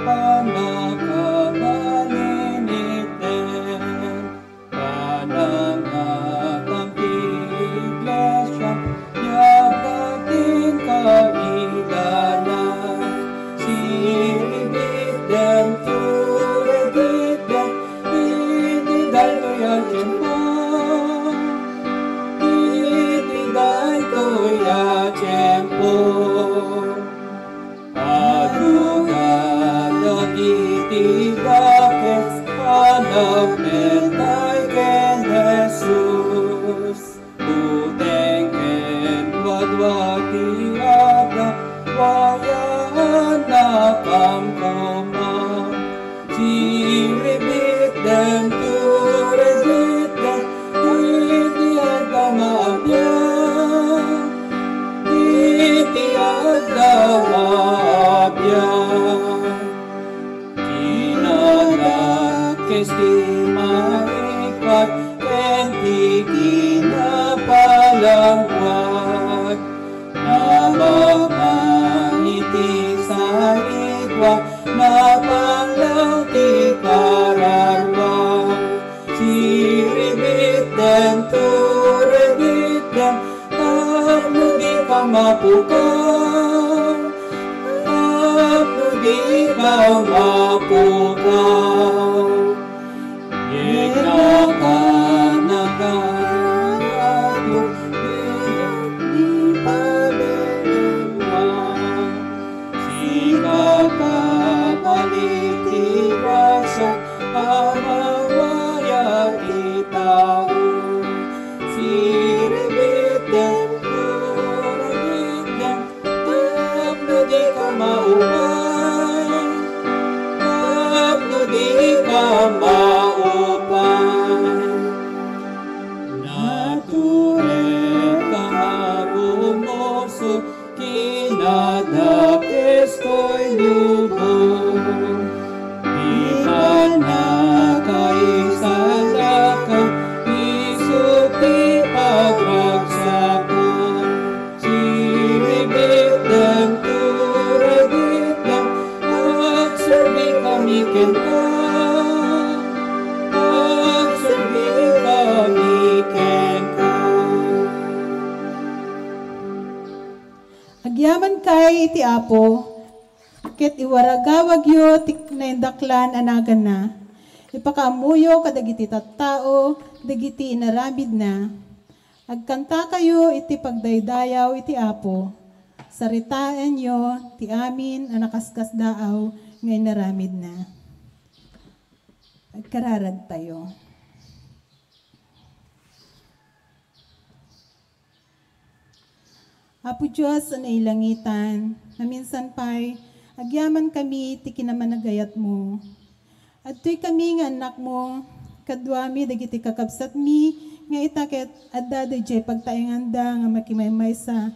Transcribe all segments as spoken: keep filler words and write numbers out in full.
Pannakabalinitden, panangatam ti iglesia, biag ti kaidana. Siribitden, tureditden, iti daytoy a tiempo, iti daytoy a tiempo. Adu dagiti dakes a nagmentay ken Jesus. Buteng ken wadwa ti adda, wayaannakam koma. Siribitden, tureditden, iti adda nga abiag, iti adda nga abiag. Kinadakes ti maikkat ken ti kinapalangwag. Nabaknang iti sarigwa, napanglaw ti kararua. Siribitden, tureditden, tapno dika mapukaw, tapno dika mapukaw. Yegna ka, nagarato, yegna ti pamilya. Sika, kabali ti grasya, a mawaya ti tao. Siribitden, tureditden, tapno dika maupay, tapno dika maupay. Naturek a marumoso, kinadakes toy lubong. Di pannakaisalakam, isu ti pagragsakan. Siribitden, tureditden, agserbikami kenka, agserbikami kenka. Agyamankay iti Apo, ket iwaragawagyo ti naindaklan a naganna. Ipakaammoyo kadagiti tattao dagiti inaramidna. Agkantakayo iti pagdaydayaw iti Apo. Saritaenyo ti amin a nakaskasdaaw nga inaramidna. Agkararagtayo. Apo Dios a nailangitan, naminsan pay, agyamankami ti kinamanagayatmo. Adtoykami nga annakmo, kaduami dagiti kakabsatmi nga ita ket adda daydiay pagtaenganda nga makimaymaysa,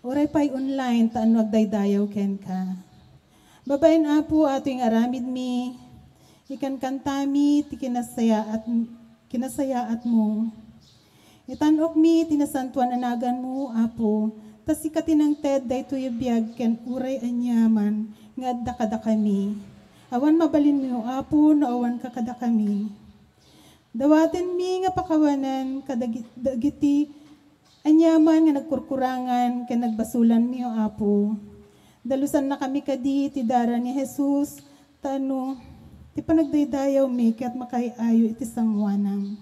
uray pay online ta no agdaydayaw kenka. Babaen, Apo, atoy nga aramidmi, ikankantami ti kinasayaat-, kinasayaatmo. Itan-okmi ti nasantoan a naganmo, Apo, ta sika ti nangted daytoy a biag ken uray aniaman nga adda kadakami. Awan mabalinmi, Apo, no awanka kadakami. Dawatenmi nga pakawanen kadagi-, dagiti aniaman nga nagkurkurangan ken nagbasolanmi, Apo. Dalusannakami kadi ti dara ni Jesus, ta no ti panagdaydayawmi ket makaay-ayo iti sangoanam.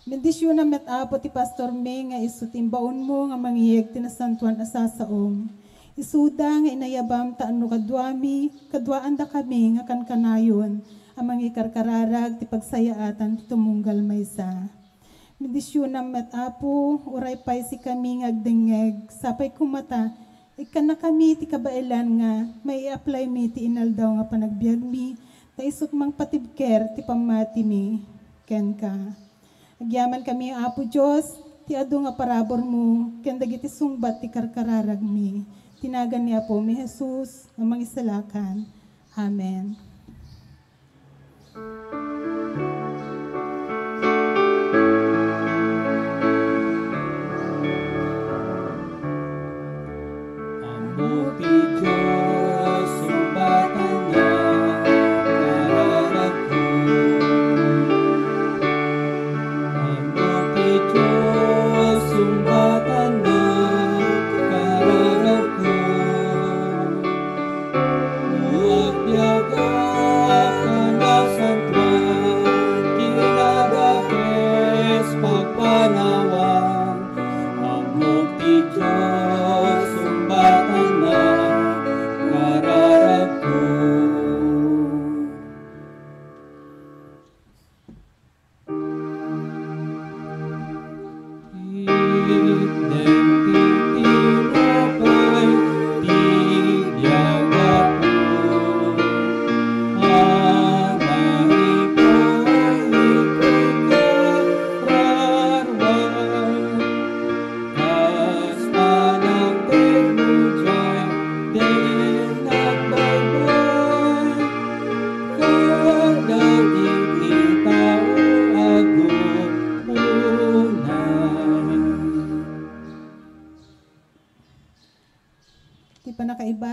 Bendisionam met, Apo, ti pastormi nga isu ti imbaonmo nga mangiyeg ti nasantoan a sasaom. Isuda nga inayabam ta no kaduami, kaduaandakami nga kankanayon a mangikarkararag ti pagsayaatan ti tumunggal maysa. Bendisionam met, Apo, uray pay sikami nga agdengngeg, sapay koma ta ikkannakami ti kabaelan nga maiapplymi ti inaldaw nga panagbiagmi, ta isut' mangpatibker ti pammatimi kenka. Agyamankami, Apo Dios, ti adu nga paraburmo ken dagiti sungbat ti karkararagmi. Ti nagan ni Apomi Jesus nga Mangisalakan. Amen. Ammo ti Dios, sumbatan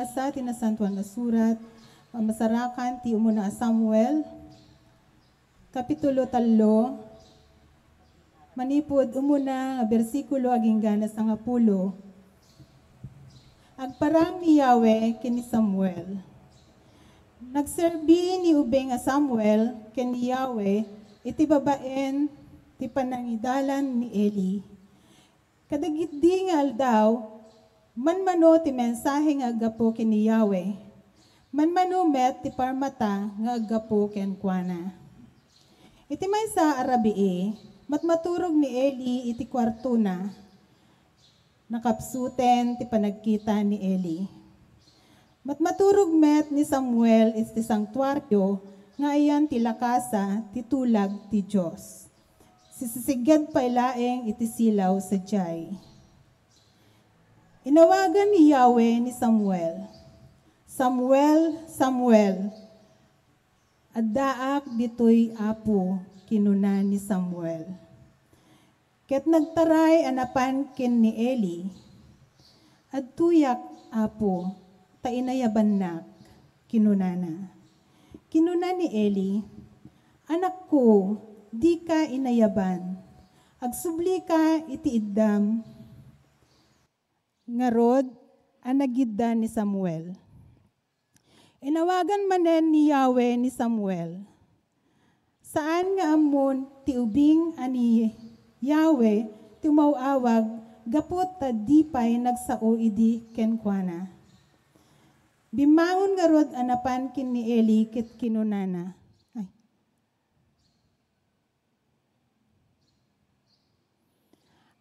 Sa ti Nasantoan a Surat, mamasarakan ti umuna a Samuel, Kapitulo tallo, manipud umuna nga bersikulo agingga na sangapulo. Agparang ni Yahweh ken ni Samuel. Nagserbi ni ubing a Samuel ken ni Yahweh iti babaen ti panangidalan ni Eli. Kadagidi nga aldaw, manmano ti mensahe nga aggapu ken ni Yahweh. Manmano met ti parmata nga aggapu kenkuana. Iti maysa a rabii, matmaturog ni Eli iti kuartona. Nakapsuten ti panagkita ni Eli. Matmaturog met ni Samuel iti santuario nga ayan ti lakasa ti tulag ti Dios. Sisisigged pay laeng iti silaw sadiay. Inawagan ni Yahweh ni Samuel, "Samuel, Samuel!" "Addaak ditoy, Apo," kinuna ni Samuel. Ket nagtaray a napan ken ni Eli. "Adtoyak, Apo, ta inayabannak," kinunana. Kinuna ni Eli, "Anakko, dika inayaban. Agsublika iti iddam." Ngarud, a nagidda ni Samuel. Inawagan manen ni Yahweh ni Samuel. Saan nga ammon ti ubing a ni Yahweh ti umaw-awag gapu ta di pay nagsao idi kenkuana. Bimmangon ngarud a napan ken ni Eli ket kinunana, ay.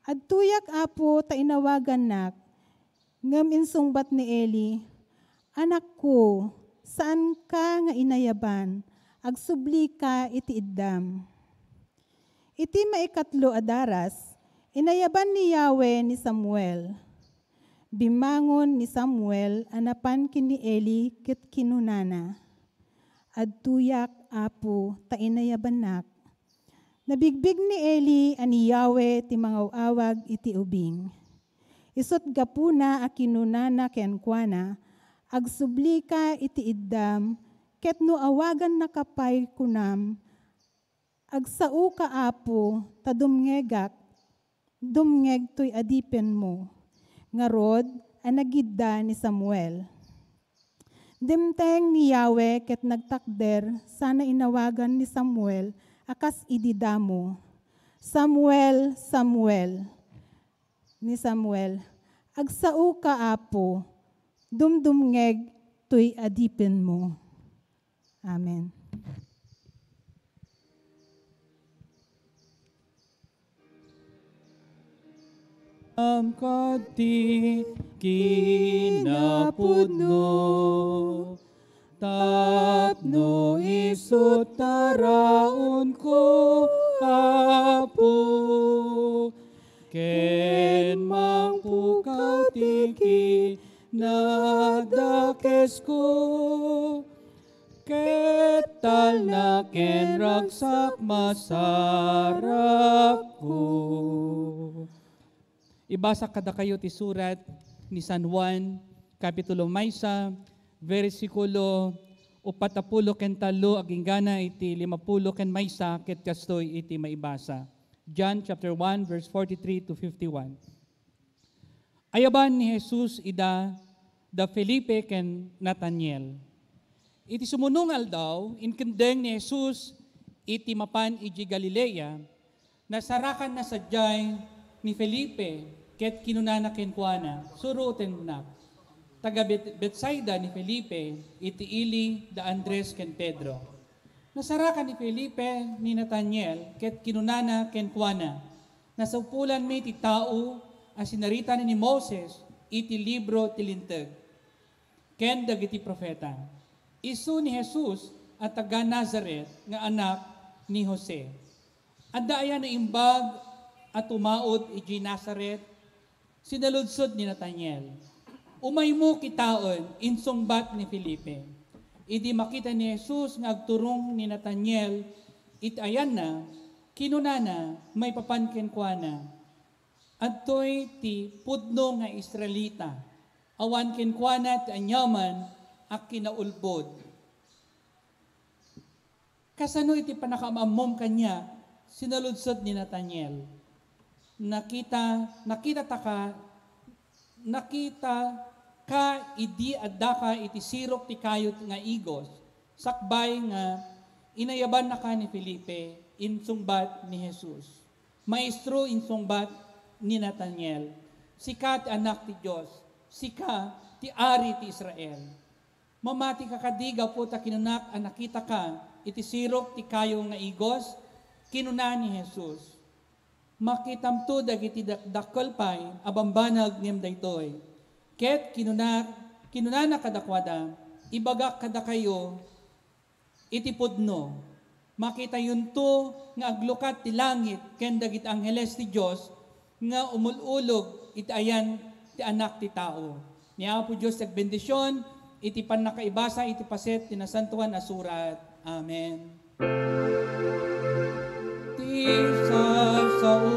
"Adtoyak, Apo, ta inawagannak." Ngem insungbat ni Eli, "Anakko, saanka nga inayaban, agsublika iti iddam." Iti maikatlo a daras, inayaban ni Yahweh ni Samuel. Bimmangon ni Samuel a napan ken ni Eli ket kinunana, "Adtoyak, Apo, ta inayabannak." Nabigbig ni Eli a ni Yahweh ti mangaw-awag iti ubing. Isut' gapuna a kinunana kenkuana, "Agsublika iti iddam, ket no awagannaka pay, kunam, 'Agsaoka, Apo, ta dumngegak, dumngeg toy adipenmo.'" Ngarud, a nagidda ni Samuel. Dimteng ni Yahweh ket nagtakder sana inawagan ni Samuel a kas idi damo, "Samuel, Samuel!" Ni Samuel, "Agsaoka, Apo, dumdumngeg toy adipenmo." Amen. Am kadti kinapudno, tapno isut' taraonko, Apo, ken mangpukaw ti kinadakesko. Ket talna ken ragsak masarapko. Ibasa kadakayo ti surat ni San Juan, Kapitulo maysa, bersikulo uppat a pulo ken tallo agingga na iti lima pulo ken maysa, ket kastoy iti maibasa. John chapter one, verse forty-three to fifty-one. Ayaban ni Jesus ida da Felipe ken Nataniel. Iti sumuno nga aldaw, inkendeng ni Jesus iti mapan idiay Galilea, nasarakanna sadiay ni Felipe ket kinunana kenkuana, "Surotennak." Taga Bet-, Betsaida ni Felipe iti ili da Andres ken Pedro. Nasarakan ni Felipe ni Nataniel ket kinunana kenkuana, "Nasapulanmi ti tao a sinarita ni Moses iti libro ti Linteg ken dagiti profeta, isu ni Jesus a taga Nazaret nga anak ni Jose. Adda aya naimbag a tumaud idiay Nazaret?" Sinaludsod ni Nataniel. "Umaymo kitaen," insungbat ni Felipe. Idi makita ni Jesus nga agturong ni Nataniel iti ayanna, kinunana maipapan kenkuana, "Adtoy ti pudno nga Israelita, Awan kenkuana ti aniaman a kinaulbod. Kasano iti pannakaam-ammom kaniak? Sinaludsod ni Nataniel. Nakita, nakitata ka, nakita ka idi addaka iti sirok ti kayo nga igos, sakbay nga inayabannaka ni Felipe, insungbat ni Jesus. Maestro, insungbat ni Nataniel, sika ti Anak ti Dios, sika ti Ari ti Israel. Mamati ka kadi gapu ta kinunak a nakita ka iti sirok ti kayo nga igos? Kinuna ni Jesus, makitamto dagiti dak-, dakkel pay a bambanag ngem daytoy. Ket kinuna, kinunana kadakuada, ibagak kadakayo iti pudno. Makitayonto nga aglukat ti langit ken dagiti angheles ti Dios nga umul-ulog iti ayan ti Anak ti Tao. Ni Apo Dios ti agbendision iti pannakaibasa iti paset ti Nasantoan a Surat. Amen. Ti sasao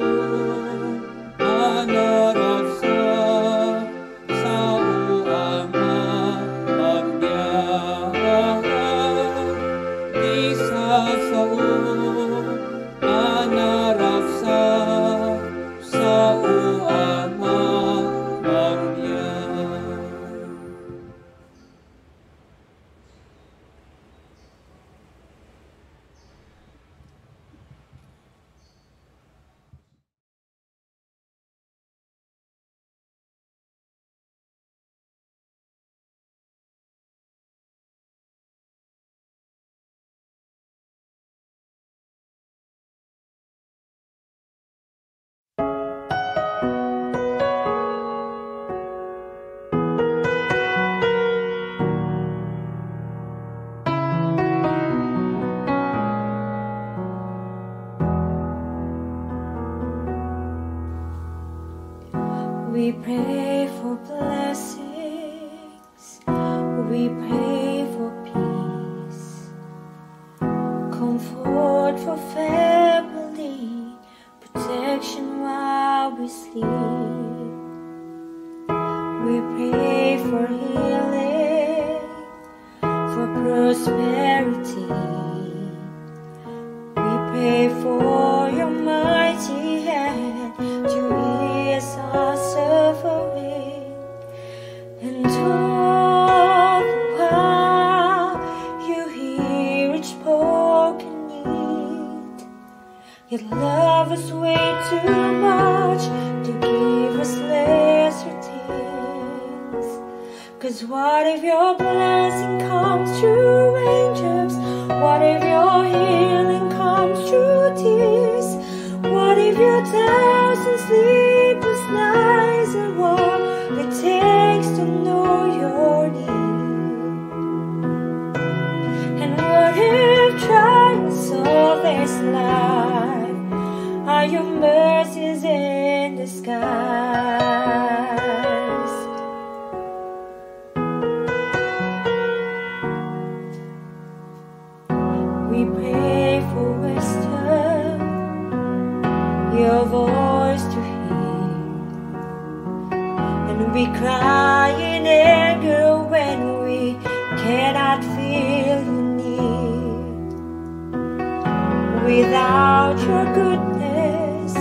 a naragsak, sao a mapagbiag. Ti sasao a naragsak, sao a mapagbiag. We pray for blessings. We pray for peace. Comfort for family. Protection while we sleep. We pray for healing, for prosperity. We pray for your mighty hand to ease our suffering. And all the while you hear each broken need. Your love is way too much to give us lesser things. 'Cause what if your blessing comes through raindrops? What if your healing comes through tears? What if your thousand sleepless nights are what it takes to know your need? And what if trials of this life are your mercies in disguise? We pray for wisdom, your voice to hear. And we cry in anger when we cannot feel your need. Without your goodness,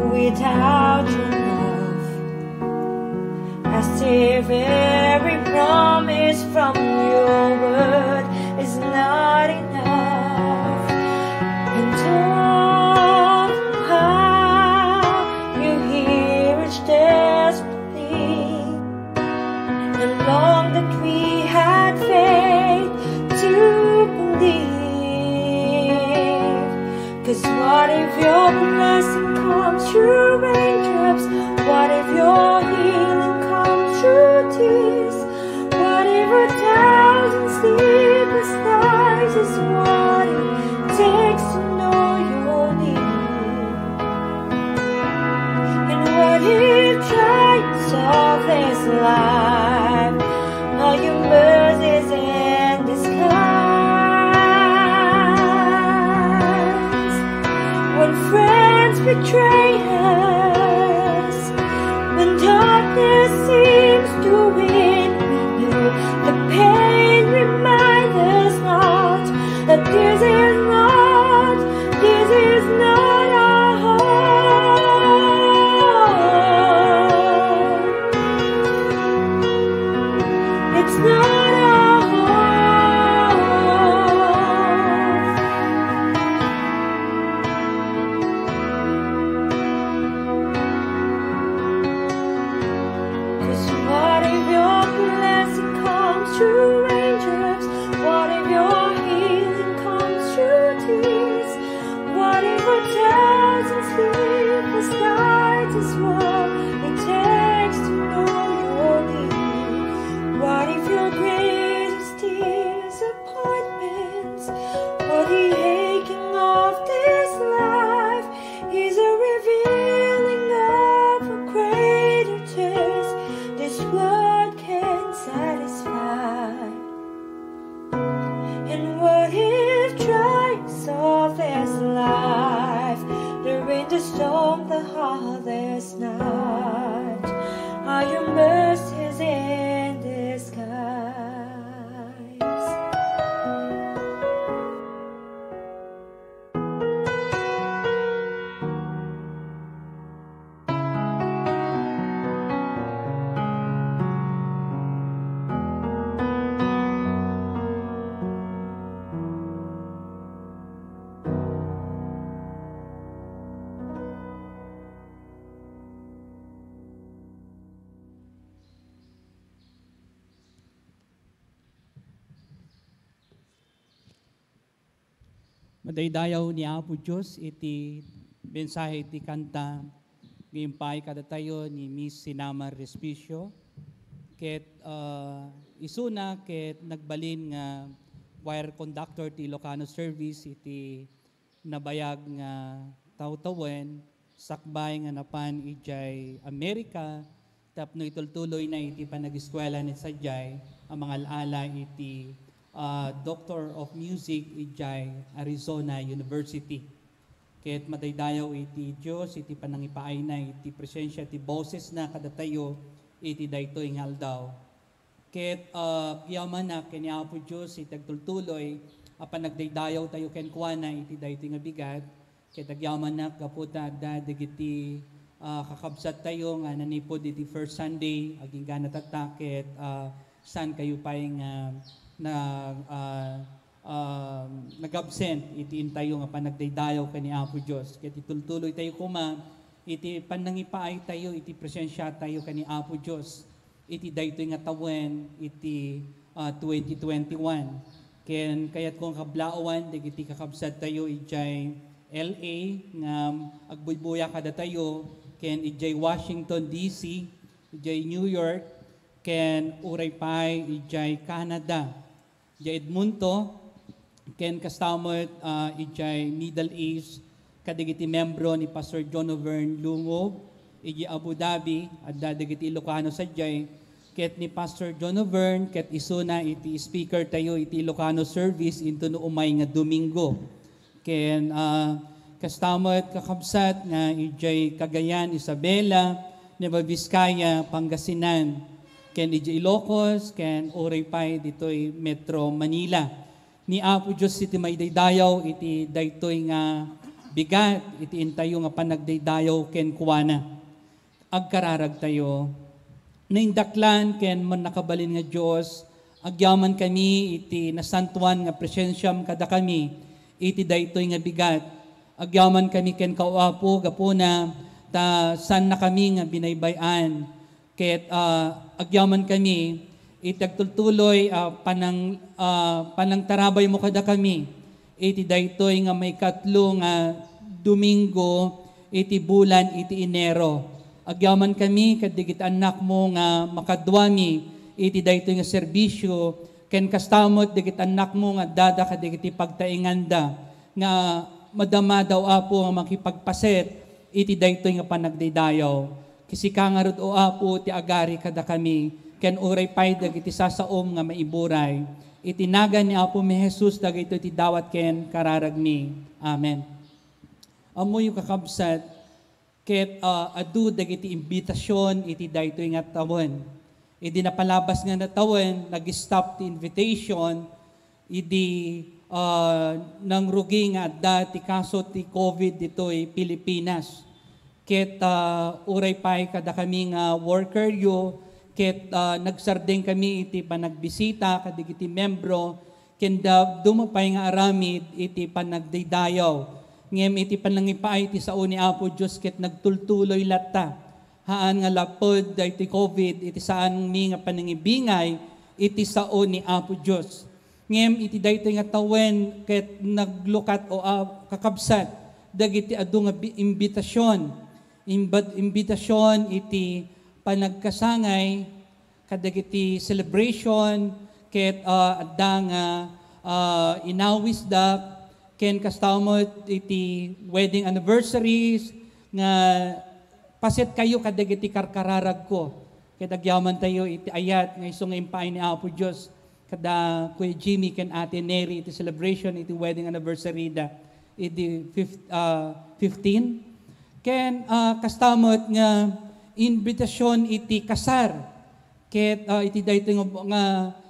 without your love, as if every promise from your word is not enough. And all the while you hear each desperate plea, and long that we had faith to believe. 'Cause what if your blessing comes through raindrops? What if your healing comes through tears? What if a thousand sleepless nights is what it takes to know your need? And what if trials of this life are your mercies in disguise? When friends betray us, when darkness seems This world, it takes to know your need. What if your greatest disappointments or the aching of this life is a revealing of a greater taste this world can satisfy? And what if trials of this life, the rain, the storm, the hardest night, are your mercies in disguise? Madaydayaw ni Apo Dios iti mensahe iti kanta nga impay kadatayo ni Miss Sinamar Respicio. Ket, ah, isuna ket nagbalin nga choir conductor ti Ilocano service iti nabayag nga tawtawen sakbay nga napan idiay Amerika tapno itultuloyna iti panageskuela ni sadiay a mangal-ala iti, ah, Doctor of Music idiay Arizona University. Ket madaydayaw iti Dios iti panangipaayna iti presensia ti bosesna kadatayo iti daytoy nga aldaw. Ket, ah, agyamanak ken ni Apo Dios iti agtultuloy a panagdaydayaw tayo kenkuana iti daytoy nga bigat. Ket agyamanak gapu ta adda dagiti, ah, kakabsat tayo nga nanipud iti first Sunday, agingga tatta, ket, ah, saan kayo pay nga na, ah, ah, nag-absent iti intayo nga panagdaydayaw ken ni Apo Dios. Ket itultuloy tayo koma iti pannangipaay tayo iti presensia tayo ken ni Apo Dios iti daytoy nga tawen iti, ah, twenty twenty-one. Ken kayatko nga kablawan dagiti kakabsat tayo idiay L A nga agbuybuya kadatayo ken idiay Washington D C, idiay New York, ken uray pay idiay Canada. Idiay Edmonton, ken kasta met, ah, idiay Middle East, kadagiti membro ni Pastor John Overn Lungob, idiay Abu Dhabi, adda dagiti Ilocano sadiay, ket ni Pastor John Overn, ket isuna iti speaker tayo iti Ilocano service inton umay nga Domingo. Ken, ah, kasta met kakabsat nga idiay Cagayan, Isabela, Nueva Vizcaya, Pangasinan, ken idiay Ilocos, ken uray pay ditoy Metro Manila. Ni Apo Dios iti maidaydayaw iti daytoy nga bigat iti intayo nga panagdaydayaw kenkuana. Agkararagtayo. Naindaklan ken mannakabalin nga Dios, agyamankami iti nasantoan nga presensiam kadakami iti daytoy nga bigat. Agyamankami kenka, O Apo, gapuna ta saannakami nga binaybay-an. Ket, ah, agyamankami iti agtultuloy a panang-, ah, panangtarabaymo kadakami iti daytoy nga maikatlo nga Domingo iti bulan iti Enero. Agyamankami kadagiti annakmo nga makaduami iti daytoy nga serbisio, ken kasta met dagiti annakmo nga addada kadagiti pagtaenganda nga madamada, O Apo, nga makipagpaset iti daytoy nga panagdaydayaw. Ket sika ngarud, O Apo, ti agari kadakami, ken uray pay dagiti sasaom nga maiburay. Iti nagan ni Apomi Jesus, dagitoy ti dawat ken kararagmi. Amen. Ammoyo, kakabsat, ket, ah, adu dagiti imbitasion iti daytoy nga tawen. Idi napalabas nga tawen, nag-stop ti invitation, idi, ah, nangrugi nga adda ti kaso ti covid ditoy Pilipinas. Ket, ah, uray pay kadakami nga workeryo, ket, ah, nagsardengkami iti panagbisita kadagiti membro, ken da-, duma pay nga aramid iti panagdaydayaw. Ngem iti panangipaay ti sao ni Apo Dios ket nagtultuloy latta. Haan nga lapud daytoy covid iti saanmi nga panangibingay iti sao ni Apo Dios. Ngem iti daytoy nga tawen ket naglukat, O a-, kakabsat, dagiti adu nga bi-, imbitasion. Imbad-, imbitasion iti panagkasangay kadagiti celebration ket, ah, adda nga, ah, inawisda ken kasta met iti wedding anniversaries nga paset kayo kadagiti karkararagko. Ket agyamantayo iti ayat nga isu nga impaay ni Apo Dios kada Kuya Jimmy ken Ate Neri iti celebration iti wedding anniversary da iti fif-, ah, fifteen. Ken, ah, kasta met nga invitation iti kasar. Ket, ah, iti daytoy nga, nga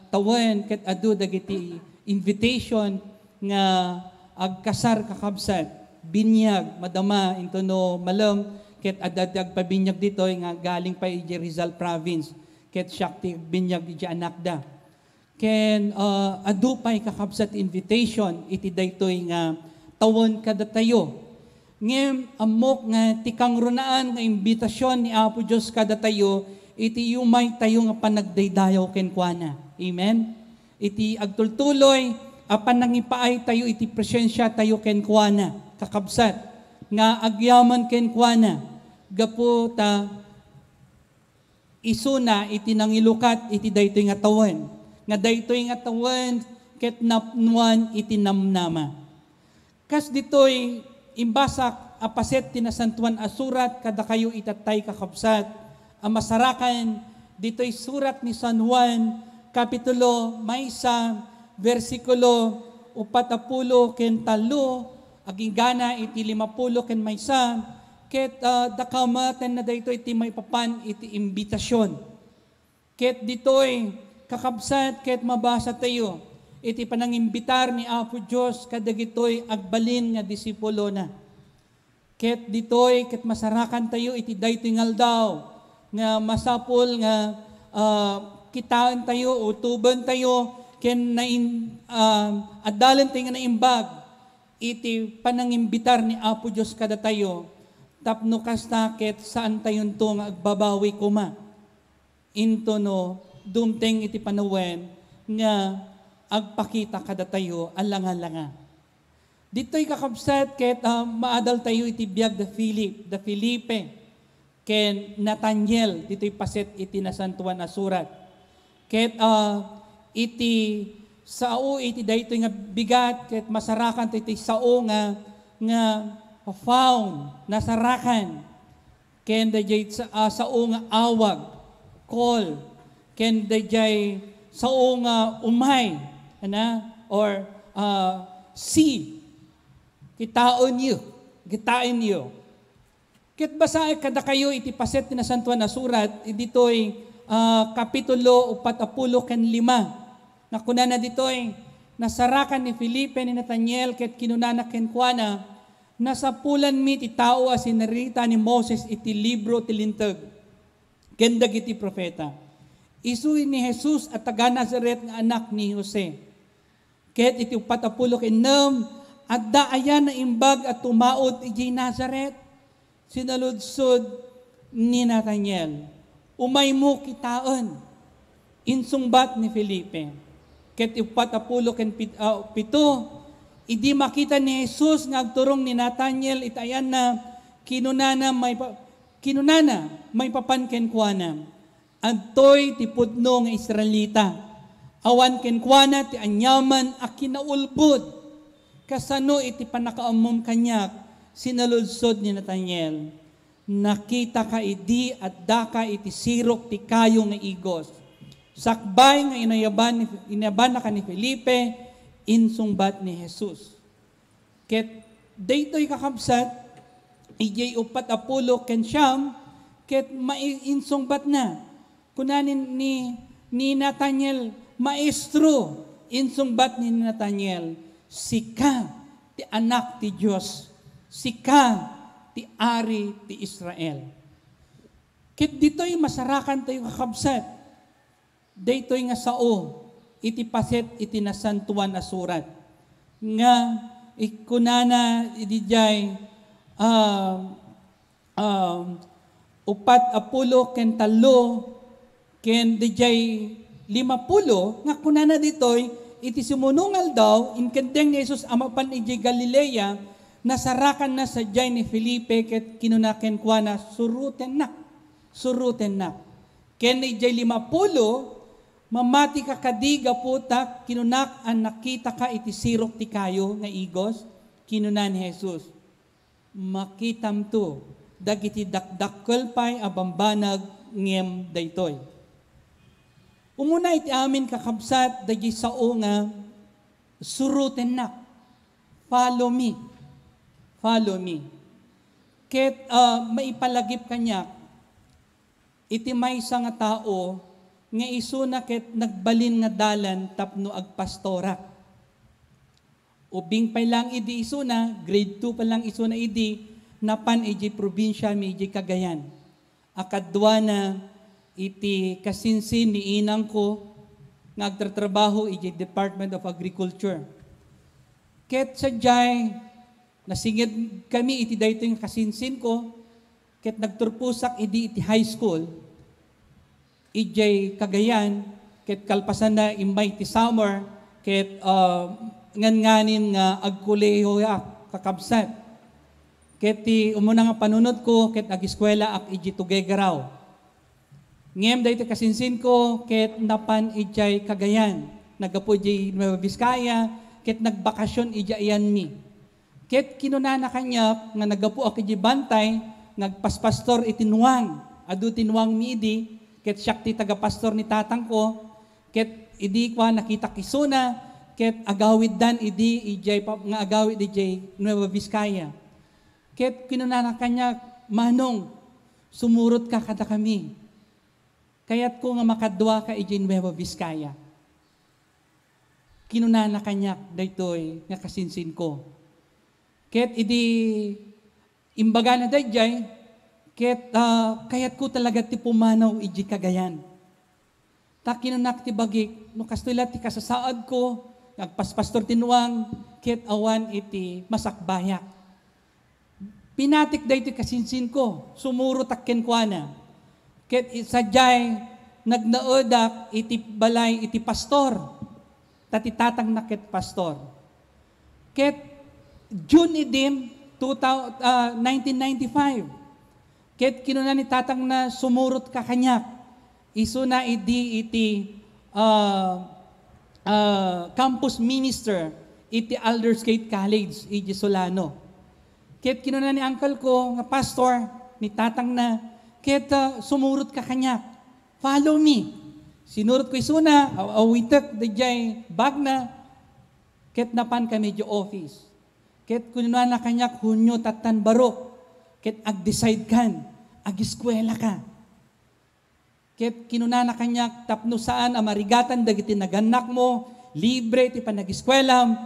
tawen, ket adu dagiti invitation nga agkasar, kakabsat, binyag, madama, intono malem, ket adda ti agpabinyag ditoy nga galing pa iti Rizal Province, ket siak ti agbinyag iti anakda. Ken, ah, adu pay, kakabsat, invitation iti daytoy nga tawen kadatayo. Ngem ammok nga ti kangrunaan nga imbitasion ni Apo Dios kadatayo iti yumaytayo nga panagdaydayaw kenkuana. Amen? Iti agtultuloy a panangipaaytayo iti presensiatayo kenkuana, kakabsat, nga agyaman kenkuana, gapu ta isuna iti nangilukat iti daytoy nga tawen, nga daytoy nga tawen ket napnoan iti namnama. Kas ditoy, imbasak a paset ti Nasantoan a Surat kadakayo itattay, kakabsat, a masarakan ditoy surat ni San Juan, kapitulo maysa, bersikulo upat a pulo ken tallo, aginggana iti lima pulo ken maysa, ket, ah, dakamatenna daytoy ti maipapan iti imbitasion. Ket ditoy, kakabsat, ket mabasatayo iti panangimbitar ni Apo Dios kadagitoy agbalin nga disipulona. Ket ditoy, ket masarakantayo iti daytoy nga aldaw nga masapul nga, ah, kitaentayo, utobentayo, ken nain-, ah, addalentayo nga naimbag iti panangimbitar ni Apo Dios kadatayo, tapno kasta ket saantayonto nga agbabawi koma. Intono dumteng iti panawen nga agpakita kadatayo a langa-langa. Ditoy, kakabsat, ket, ah, maadaltayo iti biag da Philip, da Felipe, ken Nathaniel, ditoy paset iti Nasantoan a Surat. Ket, ah, iti sao iti daytoy nga bigat, ket masarakan iti sao nga, nga found, nasarakan. Ken dayjay sa-, ah, sao nga awag, call, ken dayjay sao nga umay, ana, or, ah, see, kitaenyo, kitaenyo. Ket basaek kadakayo iti paset ti Nasantoan a Surat, ditoy, ah, kapitulo upat a pulo ken lima. Nga kunana ditoy, nasarakan ni Felipe ni Nathaniel ket kinunana kenkuana, "Nasapulanmi ti tao a sinarita ni Moses iti libro ti Linteg ken dagiti profeta. Isu ni Jesus a taga-Nazaret nga anak ni Jose." Ket iti uppat a pulo ken nem, adda aya naimbag a tumaud idiay Nazaret? Sinaludsod ni Nathaniel, "Umaymo kitaen," insungbat ni Felipe. Ket uppat a pulo ken pit-, ah, pito, idi makita ni Jesus nga agturong ni Nathaniel iti ayanna, kinunana maipa-, kinunana maipapan kenkuana, "Adtoy ti pudno nga Israelita. Awan kenkuana ti aniaman a kinaulbod. Kasano iti pannakaammom kaniak?" Sinaludsod ni Nathaniel, "Nakitaka idi addaka iti sirok ti kayo nga igos. Sakbay nga inayaban ni, inayabannaka ni Felipe," insungbat ni Jesus. Ket daytoy, kakabsat, idiay uppat a pulo ken siam, ket mai-, insungbatna. Kuna ni, ni, ni Nathaniel, "Maestro," insungbat ni Nathaniel, "sika ti Anak ti Dios, sika ti Ari ti Israel." Ket ditoy masarakantayo, kakabsat, daytoy nga sao iti paset iti Nasantoan a Surat nga ikkunana idiay, ah, ah, uppat a pulo ken tallo ken diay lima pulo nga kunana ditoy, "Iti sumuno nga aldaw, inkeddeng ni Jesus a mapan idiay Galilea, Nasarakanna sadiay ni Felipe ket kinuna kenkuana, "Surotennak, surotennak." Ken idiay limapulo, "Mamatika kadi gapu ta kinunak a nakitaka iti sirok ti kayo nga igos?" Kinuna ni Jesus, "Makitamto dagiti dakdakkel pay a bambanag ngem daytoy." Umuna iti amin, kakabsat, dagiti sao nga surotennak. "Follow me. Follow me." Ket, ah, maipalagip kaniak iti maysa nga tao nga isuna ket nagbalin nga dalan tapno agpastorak. Ubing pay lang idi isuna, grade two pa lang isuna idi napan idiay probinsiami idiay Cagayan. A kaduana iti kasinsin ni inangko nga agtratrabaho idiay Department of Agriculture. Ket sadiay, nasinged kami iti daytoy nga kasinsinko, ket nagturposak idi iti high school, idiay Cagayan, ket kalpasanna immay ti summer, ket, ah, ngan-nganin nga agkolehiyoak, kakabsat. Ket ti umuna nga panunotko, ket agiskuelaak idiay Tuguegarao. Ngem daytoy kasinsinko, ket napan idiay Cagayan, naggapu idiay Nueva Vizcaya, ket nagbakasyon idiay ayanmi. Ket kinunana kaniak nga naggapuak idiay bantay nga agpaspastor iti nuang. Adu ti nuangmi idi, ket siak ti tagapastor ni tatangko. Ket idi kua, nakitak isuna, ket agawiddan idi idiay pa-, nga agawid idiay Nueva Vizcaya. Ket kinunana kaniak, "Manong, sumurotka kadakami. Kayatko nga makaduaka idiay Nueva Vizcaya." Kinunana kaniak daytoy nga kasinsinko. Ket idi imbagana daydiay, ket, ah, kayatko talaga ti pumanaw idiay Cagayan. Ta kinunak ti bagik, no kastoy la ti kasasaadko, nga agpaspastor ti nuang, ket awan iti masakbayak. Pinatik daytoy kasinsinko, sumurotak kenkuana. Ket i-, sadiay, nagnaedak iti balay iti pastor. Ta ti tatangna ket pastor. Ket June idin, two thou-, ah, nineteen ninety-five. Ket kinuna ni tatangna, "Sumurotka kaniak." Isuna idi iti, ah, ah, campus minister iti Aldersgate College, iti Solano. Ket kinuna ni uncle ko nga pastor, ni tatangna, ket, ah, "Sumurotka kaniak. Follow me." Sinurotko isuna, aw-, awitek daydiay bagna, ket napankami idiay office. Ket kinunana kaniak, "Hunyo tattan, barok, ket agdecidekan, agiskuelaka." Ket kinunana kaniak, "Tapno saan a marigatan dagiti nagannakmo, libre ti panagiskuelam,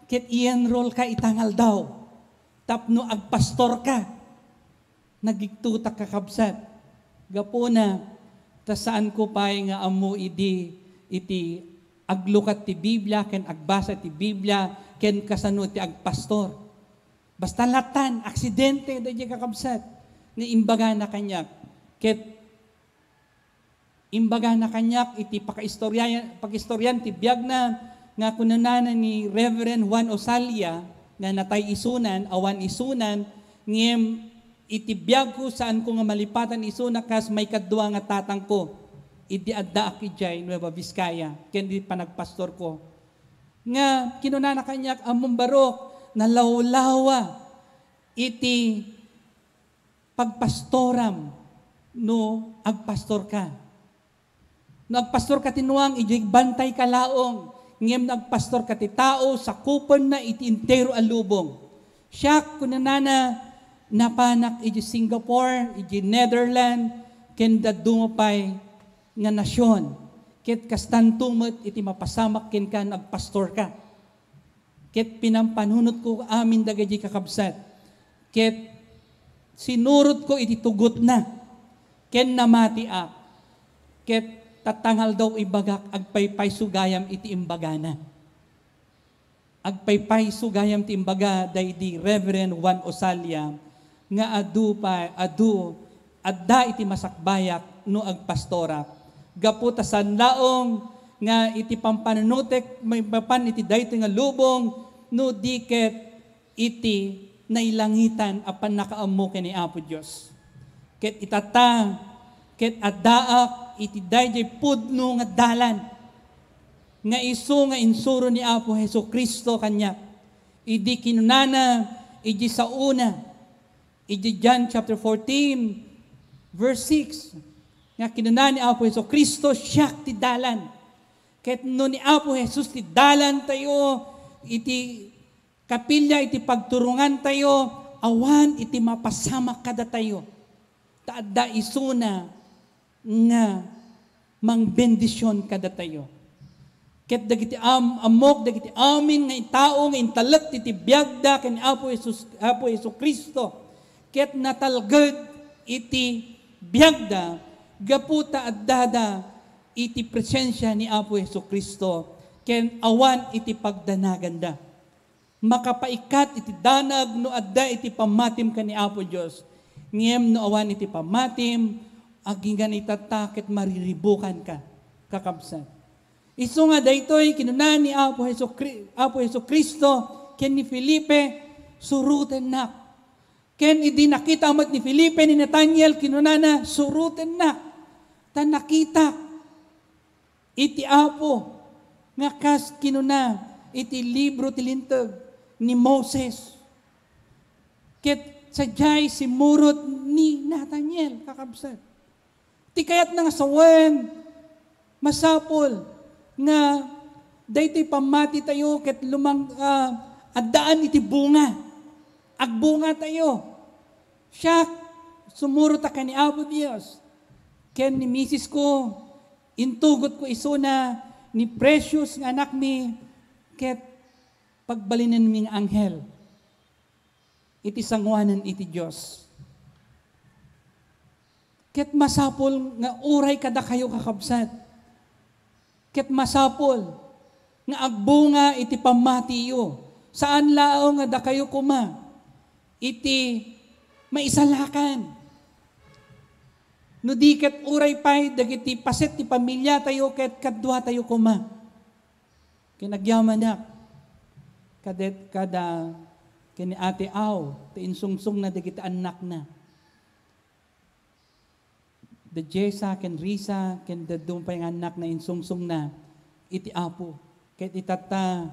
ket i-enrollka ita nga aldaw tapno agpastorka." Nagiktutak, kakabsat, gapuna ta saanko pay nga ammo idi iti aglukat ti Biblia ken agbasa ti Biblia ken kasano ti agpastor. Basta lattan, aksidente daydiay, kakabsat, nga imbagana kaniak. Ket imbagana kaniak iti pakaistoriayan, pakaistorian ti biagna nga kunana ni Reverend Juan Osalia nga natay isunan, awan isunan, ngem iti biagko, saanko nga malipatan isuna kas maikadua nga tatangko idi addaak idiay Nueva Vizcaya ken di panagpastorko. Nga kinunana kaniak, "Ammom, barok, nalawlawa iti pagpastoram no agpastorka. No agpastorka ti nuang, idiay bantayka laeng, ngem no agpastorka ti tao, sakupenna iti entero a lubong." Siak, kunanana, napanak idiay Singapore, idiay Netherlands, ken dadduma pay nga nasion. Ket kastanto met iti mapasamak kenka no agpastorka. Ket pinampanunotko amin dagiti kakabsat. Ket sinurotko iti tugotna. Ken namatiak. Ket tatta nga aldaw ibagak, agpaypayso gayam iti imbagana. Agpaypayso gayam ti imbaga daydi Reverend Juan Osalia nga adu pay, adu, adda iti masakbayak no agpastorak. Gapu ta saan laeng nga iti pampanunotek maipapan iti daytoy nga lubong, no di ket iti nailangitan a pannakaammo ken ni Apo Dios. Ket itatta, ket addaak iti daydiay pudno nga dalan nga isu nga insuro ni Apo Jesu-Cristo kaniak. Idi kinunana, idi saona, idi John chapter fourteen, verse six, nga kinuna ni Apo Jesu-Cristo, "Siak ti dalan." Ket no ni Apo Jesus ti dalan tayo, iti kapilya iti pagturongan tayo, awan iti mapasamak kadatayo. Ta adda isuna nga mangbendision kadatayo. Ket dagiti am-, ammok dagiti amin nga tao nga intalek iti biagda ken Apo Jesus, Apo Jesu-Cristo, ket natalged iti biagda gapu ta addada iti presensia ni Apo Jesu-Cristo ken awan iti pagdanaganda. Makapaikat iti danag no adda iti pammatim ken ni Apo Dios. Ngem no awan iti pammatim, agingga itatta ket mariribukanka, kakabsat. Isu nga daytoy kinuna ni Apo Jesu-Cri-, Apo Jesu-Cristo ken ni Felipe, "Surotennak." Ken idi nakita met ni Felipe ni Nataniel, kinunana, "Surotennak, ta nakitak iti Apo nga kas kinuna iti libro ti Linteg ni Moses." Ket sadiay simmurot ni Nataniel, kakabsat. Ti kayatna nga sawen, masapul nga daytoy pammati tayo ket lumang-, ah, addaan iti bunga. Agbunga tayo. Siak, sumurot a ken ni Apo Dios. Ken ni misis ko, intugot ko isuna ni precious nga anakmi, ket pagbalinenmi nga anghel iti sanguanan iti Dios. Ket masapul nga uray kadakayo, kakabsat. Ket masapul nga agbunga iti pammatiyo. Saan laeng nga dakayo koma iti maisalakan. No di ket uray pay dagiti paset ti pamiliatayo ket kaduatayo koma. Ken agyamanak, kadet-, kada ken ni Ate Aw, ti insungsongna dagiti annakna. Da Jessa ken Risa, ken dadduma pay nga annakna insungsongna iti Apo. Ket itatta,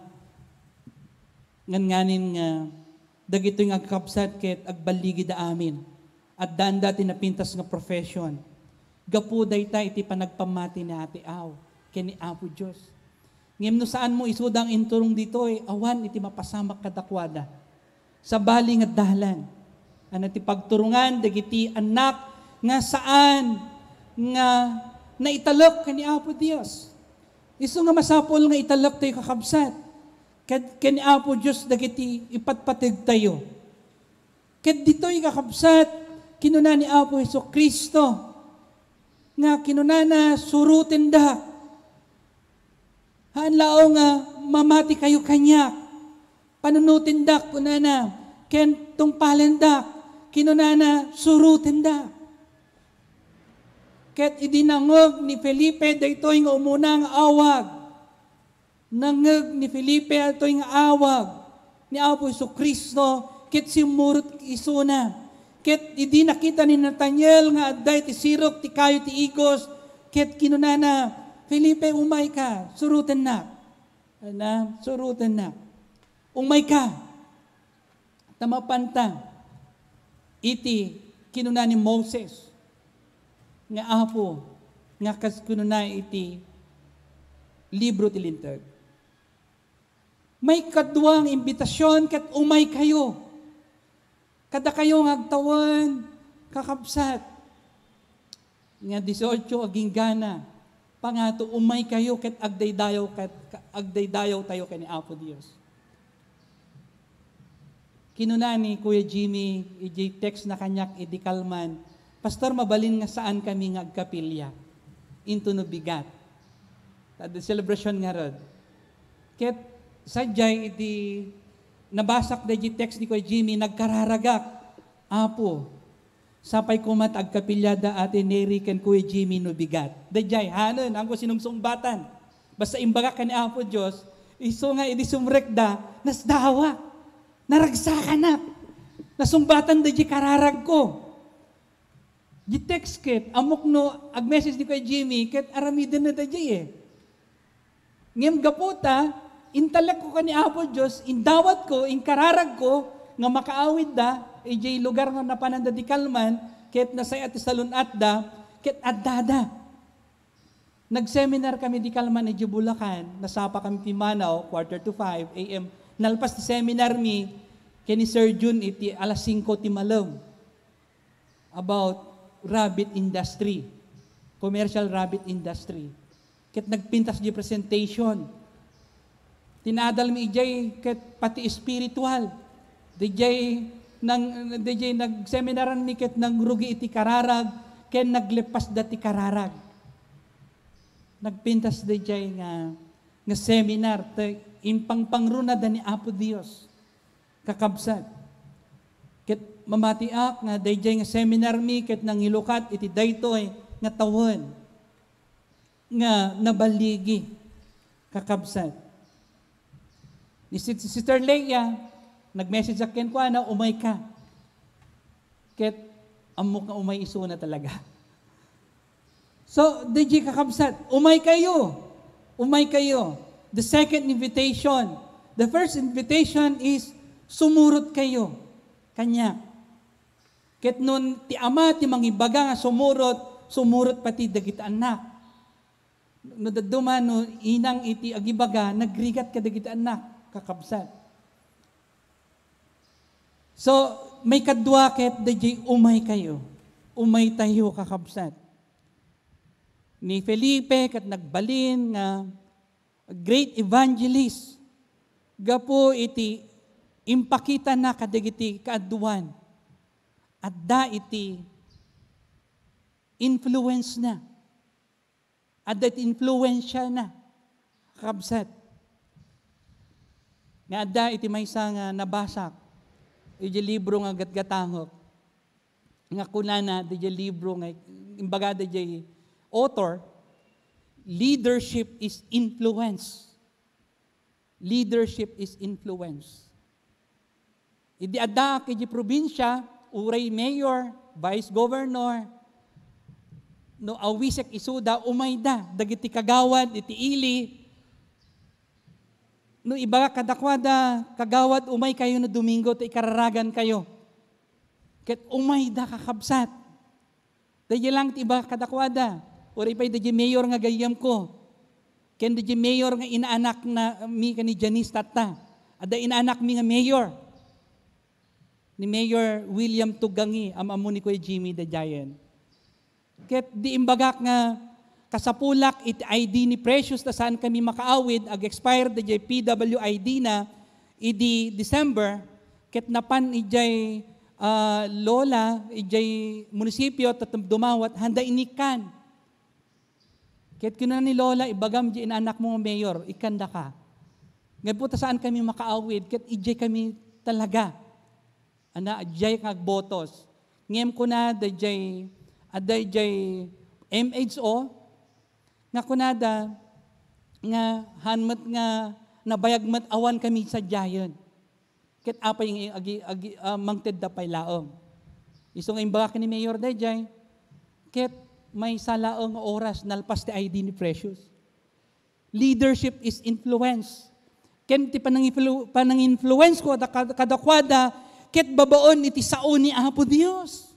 ngan-, nganin nga dagitoy nga agkabsat ket agballigida amin. Addaanda ti napintas nga profession. Gapu dayta iti panagpammati ni Ate Aw ken ni Apo Dios. Ngem no saanmo isuda nga inturong ditoy, awan iti mapasamak kadakuada. Sabali nga dalan, ano ti pagturongan dagiti annak nga saan nga naitalek ken ni Apo Dios. Isu nga masapul nga italek tayo, kakabsat, ken, ken ni Apo Dios dagiti ipatpateg tayo. Ket ditoy, kakabsat, kinuna ni Apo Jesu-Cristo nga kinunana, "Surotendak." Haan laeng nga mamati kayo kaniak. Panunotendak, kunana, ken tungpalendak, kinunana, "Surotendak." Ket idi nangngeg ni Felipe daytoy nga umuna nga awag, nangngeg ni Felipe daytoy nga awag ni Apo Jesu-Cristo, ket simmurot isuna. Ket idi nakita ni Nataniel nga adda iti sirok ti kayo ti igos, ket kinunana, "Felipe, umayka, surotennak." Ana, surotennak. "Umayka, ta mapanta iti kinuna ni Moses nga Apo, nga kas kinuna iti libro ti Linteg." Maikadua nga imbitasyon ket umaykayo. Kadakayo nga agtawen, kakabsat, nga dieciocho agingga na, pangato, umaykayo ket agdaydayaw ket, agdaydayaw tayo ken ni Apo Dios. Kinuna ni Kuya Jimmy, iti text na kaniak idi kalman, "Pastor, mabalin nga saan kami nga agkapilya into no bigat." Adda celebration ngarud. Ket sadiay iti nabasak daydi text ni Kuya Jimmy, nagkararagak, "Apo, sapay koma ta agkapilya da Ate Neri ken Kuya Jimmy no bigat." Daydiay, hanen, anggo sinungsungbatan. Basta imbagak ken ni Apo Dios, isu nga idi sumrekda, nasdawak. Naragsakanak. Nasungbatan da di kararag ko. Di text ket, ammok no ag-message ni Kuya Jimmy, ket aramiden na da di eh. Ngem gapu ta, intalek ko ken ni Apo Dios, indawat ko, inkararag ko, nga makaawid da, idiay lugar nga napanan da di kalman, ket nasay-at ti salun-at da, ket adda da. Nag-seminar kami di kalman idiay Bulacan, nasapa kami pimmanaw, quarter to five A M. Nalpas ti seminar mi, ken ni Sir Jun iti alas singko ti malem about rabbit industry, commercial rabbit industry. Ket nagpintas di presentation. Tinadal mi idiay ket pati espiritual. Didiay nang, didiay nagseminaran mi ket nangrugi iti kararag, ken naglepas da ti kararag. Nagpintas didiay nga, nga seminar, ta impangpangruna da ni Apo Dios, kakabsat. Ket mamatiak nga daydiay nga seminar mi ket nangilukat iti daytoy nga tawen nga naballigi, kakabsat. Ni Sis-, Sister Leia, nag-message ak kenkuana, "Umay ka." Ket ammok nga umay isuna talaga. So, D J kakabsat, umay kayo. Umay kayo. The second invitation. The first invitation is sumurot kayo kaniak. Ket no ti ama ti mangibaga nga sumurot, sumurot pati dagiti annak. No dadduma, no inang iti agibaga, nagrigat kadagiti annak, kakabsat. So, maikadua ket, D J, umay kayo. Umay tayo, kakabsat. Ni Felipe ket nagbalin nga great evangelist gapu iti impakitana kadagiti kaaduan. Adda iti influence na. Adda iti influensya na. Kakabsat. Nga adda iti maysa nga nabasak iti libro nga gatgatangek. Nga kunana, didiay libro nga, imbaga didiay author, "Leadership is influence." Leadership is influence. Idi addaak iti probinsya, uray mayor, vice governor, no awisek isuda, umayda, dagiti kagawad, iti ili, no ibaga kadakuada, "Kagawad, umay kayo no Domingo, ta ikararagan kayo." Ket umayda, kakabsat. Daydiay lang ti iba kadakuada. Uray pay daydiay mayor nga gayyemko. Ken daydiay mayor nga inaanak na mi ken ni Janice tatta. Adda inaanak mi nga mayor. Ni Mayor William Tugangi, am-ammo ni Kuya Jimmy daydiayen. Ket di imbagak nga kasapulak iti I D ni Precious ta saan kami makaawid, ag-expire daydiay P W I D na idi December, ket napan idiay, ah, lola, idiay munisipyo, tatta dumawat, handa inikkan. Ket kinuna ni lola, "Ibagam di inanakmo nga mayor, ikkandaka." Gapu ta saan kami makaawid, ket idiay kami talaga. Ana, idiay nga agbotos. Ngem kuna daydiay, adda idiay M H O, nga kunada, nga han met nga nabayag met awan kami sadiayen. Ket apay nga agi-, agi-, ah, mangtedda pay laeng. Isu nga imbagak ni Mayor daydiay, ket maysa laeng nga oras nalpas ti I D ni Precious. Leadership is influence. Ken ti panangiflu-, pananginfluence ko da-, kad-, kadakuada, ket babaen iti sao ni Apo Dios.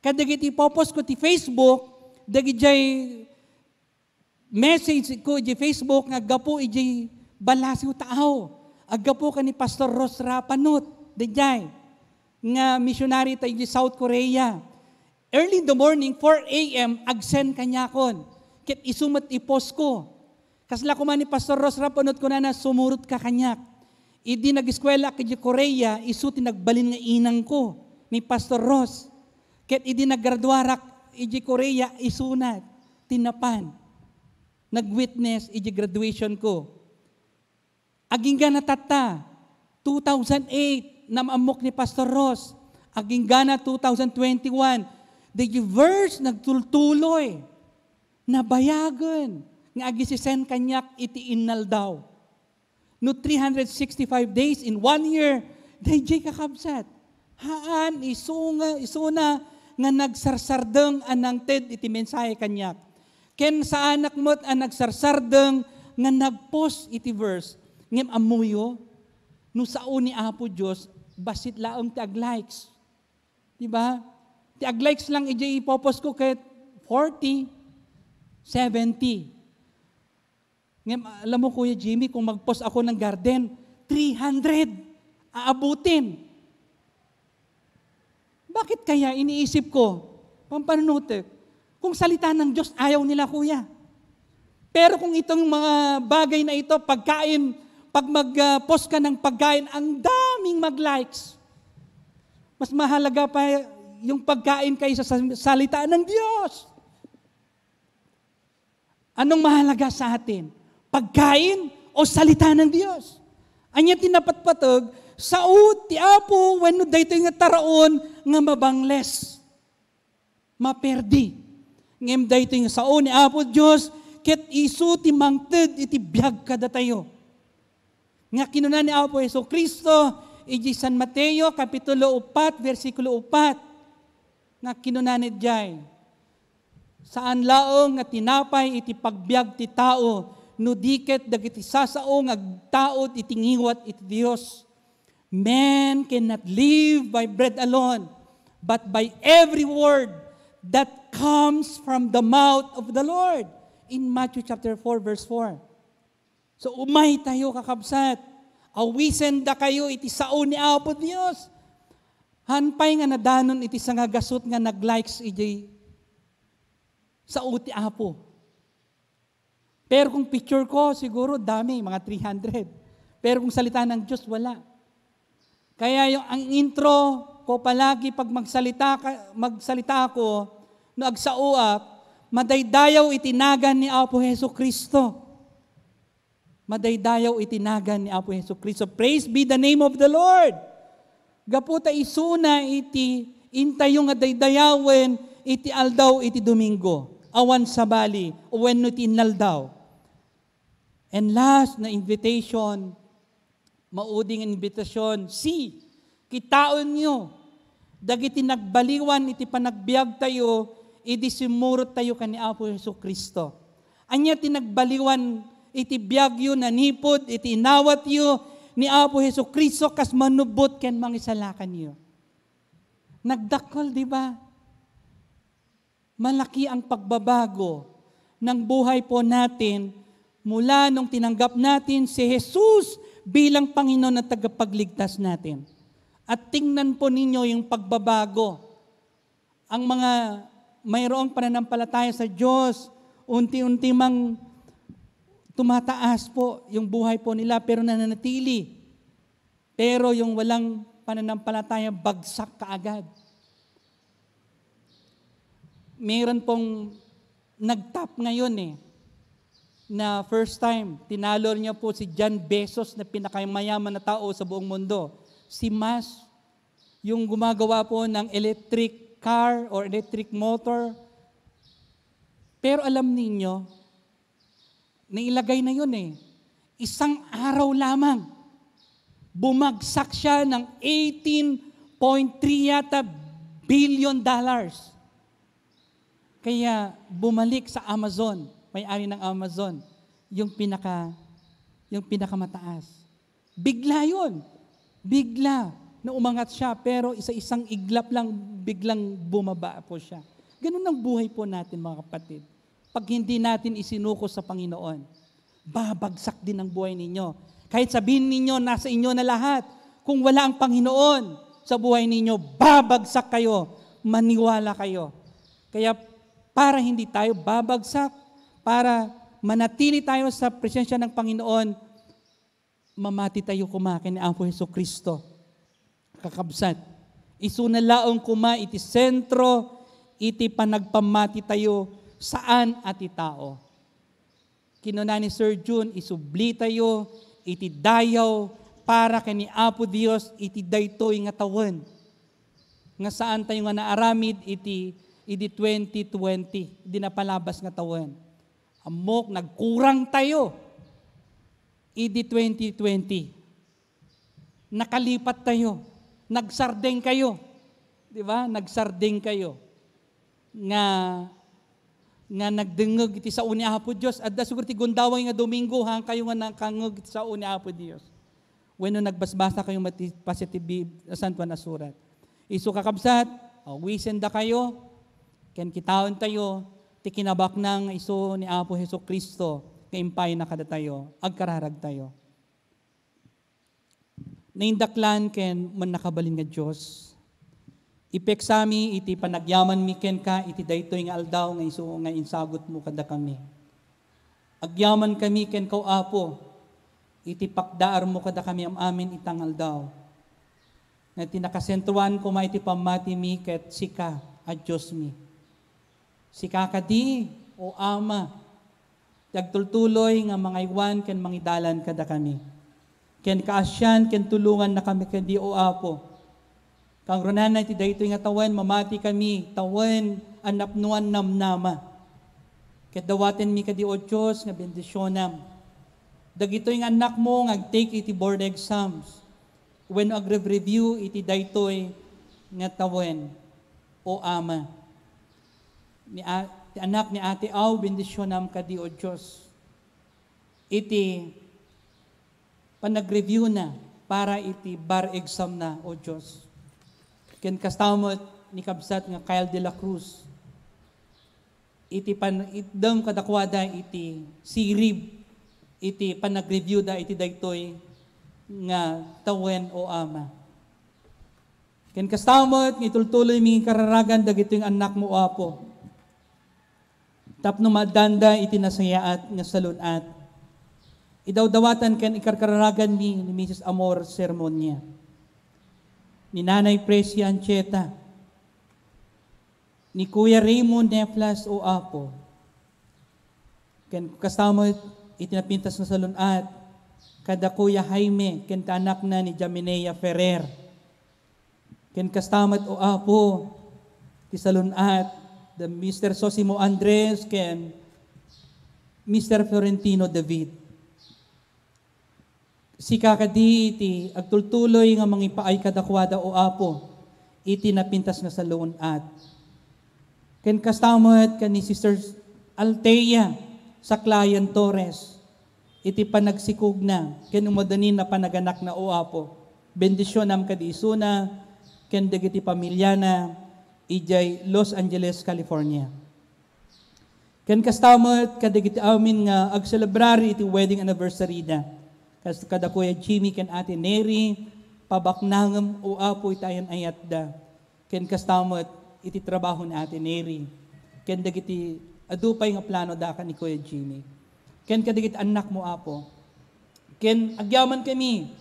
Kadagiti ipopost ko ti Facebook, dagidiay message ko iti Facebook nga aggapu iti ballasiw taaw. Aggapu ken ni Pastor Ross Rapanut, daydiay, nga missionary ta iti South Korea. Early in the morning, four A M, ag-send kaniakon. Ket isu met ipost ko. Kasla koma ni Pastor Ross Rapanut, kunana, "Sumurot ka kaniak." Idi nag-eskuela ak iti Korea, isu ti nagbalin nga inang ko ni Pastor Ross. Ket idi naggraduarak iti Korea, isuna ti napan nag-witness iti graduation ko. Agingga na tatta, two thousand eight, nam-ammok ni Pastor Ross. Agingga na two thousand twenty-one, the verse nagtultuloy. Nabayagen nga agisi-send kaniak iti innaldaw. No three hundred sixty-five days in one year, daydiay kakabsat. Haan, isu nga, isuna nga nagsarsardeng a nangted iti mensahe kaniak. Ken saanak met a nagsarsardeng nga nag-post iti verse. Ngem ammoyo, no sao ni Apo Dios, bassit laeng ti ag-likes. Di ba? Ti ag-likes lang idiay ipopost ko ket forty, seventy. Ngem, alam mo, Kuya Jimmy, kung mag-post ako ng garden, three hundred aabutin. Bakit kaya, iniisip ko, pampanunutek? Kung salita ng Diyos, ayaw nila, Kuya. Pero kung itong mga bagay na ito, pagkain, pag mag-post ka ng pagkain, ang daming mag-likes. Mas mahalaga pa yung pagkain kaysa sa salita ng Diyos. Anong mahalaga sa atin? Pagkain o salita ng Diyos? Ania ti napatpateg, sao ti Apo wenno daytoy nga taraon nga mabangles, maperdi. Ngem daytoy nga sao ni Apo Dios, ket isu ti mangted iti biag kadatayo. Nga kinuna ni Apo Jesu-Cristo, iti San Mateo, Kapitulo upat, bersikulo upat, nga kinuna ni diay, "Saan laeng nga tinapay iti pagbiag ti tao, no di ket dagiti sasao nga agtaud iti ngiwat iti Dios. Man cannot live by bread alone, but by every word that comes from the mouth of the Lord." In Matthew chapter four, verse four. So, umay tayo, kakabsat. Awisen dakayo iti sao ni Apo Dios. Haan pay nga nadanon iti sangagasut nga nag-likes iti sao ti Apo. Pero kung picture ko, siguro dami, mga three hundred. Pero kung salita ng Diyos, wala. Kaya yung, ang intro ko palagi pag magsalita, ka, magsalita ako, no agsaoak, madaydayaw iti nagan ni Apo Jesu Cristo. Madaydayaw iti nagan ni Apo Jesu Cristo. Praise be the name of the Lord! Gapu ta isuna iti intayo nga daydayawen iti aldaw iti Domingo, awan sabali, wenno iti inaldaw. And last na invitation, maudi nga invitation, C, kitaenyo dagiti nagbaliwan iti panagbiagtayo idi simmurot tayo ken ni Apo Jesu-Cristo. Ania ti nagbaliwan iti biagyo nanipud iti inawatyo ni Apo Jesu-Cristo kas manubbot ken mangisalakanyo? Nagdakkel, di ba? Malaki ang pagbabago ng buhay po natin mula nung tinanggap natin si Jesus bilang Panginoon at tagapagligtas natin. At tingnan po ninyo yung pagbabago. Ang mga mayroong pananampalataya sa Diyos, unti-unti mang tumataas po yung buhay po nila, pero nananatili. Pero yung walang pananampalataya, bagsak kaagad. Meron pong nag-top ngayon eh, na first time, tinalo niya po si John Bezos na pinakamayaman na tao sa buong mundo. Si Musk, yung gumagawa po ng electric car or electric motor. Pero alam ninyo, nailagay na yun eh. Isang araw lamang, bumagsak siya ng eighteen point three yata billion dollars. Kaya bumalik sa Amazon, may-ari ng Amazon, yung pinaka, yung pinakamataas. Bigla yun. Bigla na umangat siya, pero isa-isang iglap lang, biglang bumaba po siya. Ganun ang buhay po natin, mga kapatid. Pag hindi natin isinuko sa Panginoon, babagsak din ang buhay ninyo. Kahit sabihin ninyo, nasa inyo na lahat. Kung wala ang Panginoon sa buhay ninyo, babagsak kayo. Maniwala kayo. Kaya para hindi tayo babagsak, para manatili tayo sa presensya ng Panginoon, mamati tayo koma ken ni Apo Jesu-Cristo. Kakabsat, isuna laeng koma iti sentro iti panagpamati tayo, saan a ti tao. Kinuna ni Sir Jun, isubli tayo iti dayaw para ken ni Apo Dios iti daytoy nga tawen. Nga saan tayo nga naaramid iti, idi twenty twenty, idi napalabas nga tawen. Ammok, nagkurang tayo. Idi twenty twenty, nakalipat tayo. nagsardeng kayo. Di ba? Nagsardeng kayo. Nga, nga nagdengngeg iti sao ni Apo Dios. Adda siguro ti gundaway nga Domingo, haan kayo nga nakangngeg iti sao ni Apo Dios. Wenno nagbasbasa kayo met ti, pasiti Bib-, Santuan a Surat. Isu, kakabsat, awisenda kayo, ken kitaen tayo ti kinabaknang nga isu ni Apo Jesu-Cristo nga impayna kadatayo, agkararag tayo. Naindaklan ken mannakabalin nga Dios, ipeksami iti panagyamanmi kenka iti daytoy nga aldaw nga isu nga insagutmo kadakami. Agyamankami kenka, O Apo, iti pakdaarmo kadakami am-amin ita nga aldaw. Nga ti nakasentroan koma iti pammatimi ket sika a Diosmi. Sika kadi, O Ama, ti agtultuloy nga mangaywan ken mangidalan kadakami. Ken kaasian ken tulongannakami kadi, O Apo. Kangrunana iti daytoy nga tawen, mamati kami, tawen a napnoan namnama. Ket dawatenmi kadi, O Dios, nga bendisionam dagitoy nga annakmo nga agtake iti board exams wenno agre-review iti daytoy nga tawen, O Ama. Ni a-, ti anak ni Ate Aw, bendisionam kadi, O Dios, iti panagreviewna para iti bar examna, O Dios. Ken kasta met ni kabsat nga Kyle de la Cruz, iti pan-, itdem kadakuada iti sirib iti panagreviewda iti daytoy nga tawen, O Ama. Ken kasta met nga itultuloymi nga kararagan dagitoy nga annakmo, O Apo, tapno maaddanda iti nasayaat nga salun-at. Idawdawatan ken ikarkararaganmi ni Misis Amor Sermonia, ni Nanay Precia Anchieta, ni Kuya Raymond Neflas, O Apo, ken kasta met iti napintas nga salun-at, kada Kuya Jaime ken ta anakna ni Jaminea Ferrer. Ken kasta met, O Apo, ti salun-at, da Mister Sosimo Andres ken Mister Florentino David. Sika kadi ti agtultuloy nga mangipaay kadakuada, O Apo, iti napintas nga salun-at. Ken kasta met ken ni Sister Althea Saklayan Torres, iti panagsikogna ken umadanin a panaganakna, O Apo. Bendisionam kadi isuna ken dagiti pamiliana idiay Los Angeles, California. Ken kasta met kadagiti amin nga agselebrar iti wedding anniversary-da. Kas-, kada Kuya Jimmy ken Ate Neri, pabaknangem, O Apo, iti ayan-ayatda. Ken kasta met iti trabaho ni Ate Neri. Ken dagiti adu pay nga planoda ken ni Kuya Jimmy. Ken kadagiti annakmo, Apo. Ken agyamankami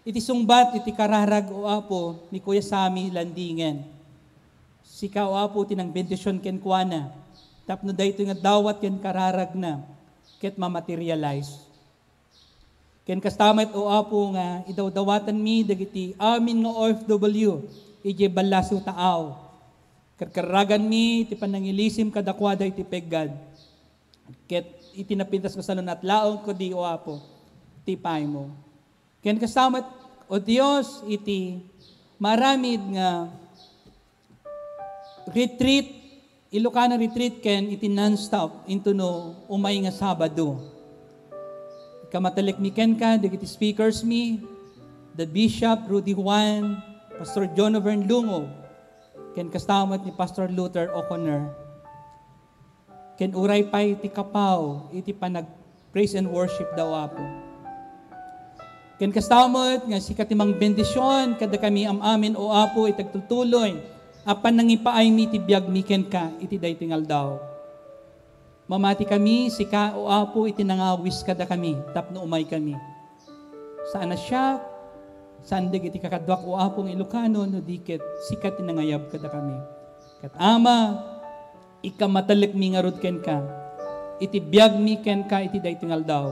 iti sungbat iti kararag, O Apo, ni Kuya Sammy Landingen. Sika, O Apo, ti nangbendision kenkuana tapno daytoy nga dawat ken kararagna ket mamaterialize. Ken kasta met, O Apo, nga idawdawatanmi dagiti amin nga O F W idiay ballasiw Taaw. Karkaraganmi ti panangilisim kadakuada iti peggad. Ket iti napintas nga salun-at laeng kadi, O Apo, ti ipaaymo. Ken kasta met, O Dios, iti maaramid nga retreat, Ilocano retreat ken iti non-stop intono umay nga Sabado. Ikamatalik mi kenka dagiti speakers mi, the Bishop Rudy Juan, Pastor John Overn Lungo, ken kasta met ni Pastor Luther O'Connor. Ken uray pay ti kapaw iti panag-praise and worship da, O Apo. Ken kasta met nga sika ti mangbendision kadakami am-amin, O Apo, iti agtultuloy a panangipaaymi iti biagmi kenka iti daytoy nga aldaw. Mamati kami, sika, O Apo, iti nangawis kadakami tapno umay kami. Saan a siak, saan dagiti kakaduak, O Apo, nga Ilocano, no di ket sika ti nangayab kadakami. Ket Ama, ikamatalik mi ngarud kenka iti biagmi kenka iti daytoy nga aldaw.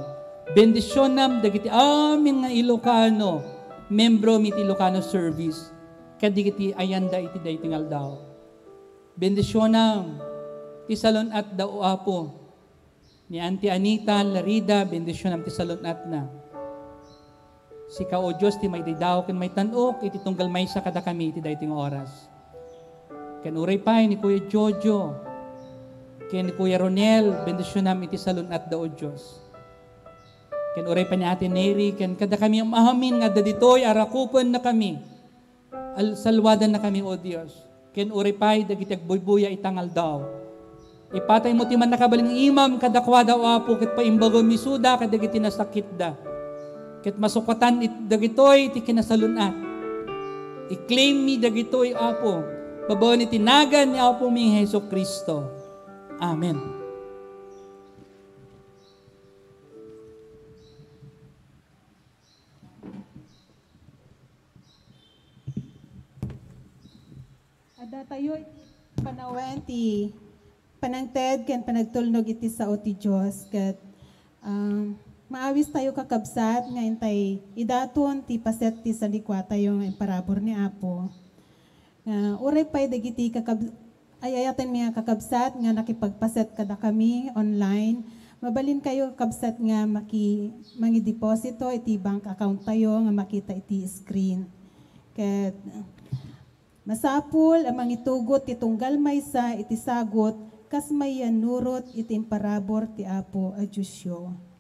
Bendisionam dagiti amin nga Ilocano, membro mi ti Ilocano service, ket dagiti ayanda iti daytoy nga aldaw. Bendisionam ti salun-atda, O Apo. Ni Auntie Anita Larida, bendisionam ti salun-atna. Sika, O Dios, ti maidaydayaw ken maitan-ok iti tunggal maysa kadakami iti daytoy nga oras. Ken uray pay ni Kuya Jojo, ken ni Kuya Ronel, bendisionam iti salun-atda, O Dios. Ken uray pay ni Ate Neri, ken kadakami amin nga adda ditoy, a rakupennakami. Al-, salwadannakami, O Dios. Ken uray pay dagiti agbuybuya ita nga aldaw. Ipataymo ti mannakabalin nga imam kadakuada, O Apo, ket paimbagem isuda kadagiti nasakitda. Ket masukatan it-, dagitoy ti kinasalun-at. I-claim mi dagitoy, Apo, babaen iti nagan ni Apomi Jesu-Cristo. Amen. Adda tayo iti panawen ti panangted ken panagtulnog iti sao ti Dios, ket, um, maawistayo, kakabsat, nga intay idaton ti paset ti salikuatayo nga imparabur ni Apo. Nga uray pay dagiti kakab-, ay-ayatenmi nga kakabsat nga nakipagpaset kadakami online, mabalinkayo, kakabsat, nga maki-, mangideposito iti bank account tayo nga makita iti screen. Ket masapul a mangitugot ti tunggal maysa iti sagut kas mayannurot iti imparabur ti Apo a Diosyo.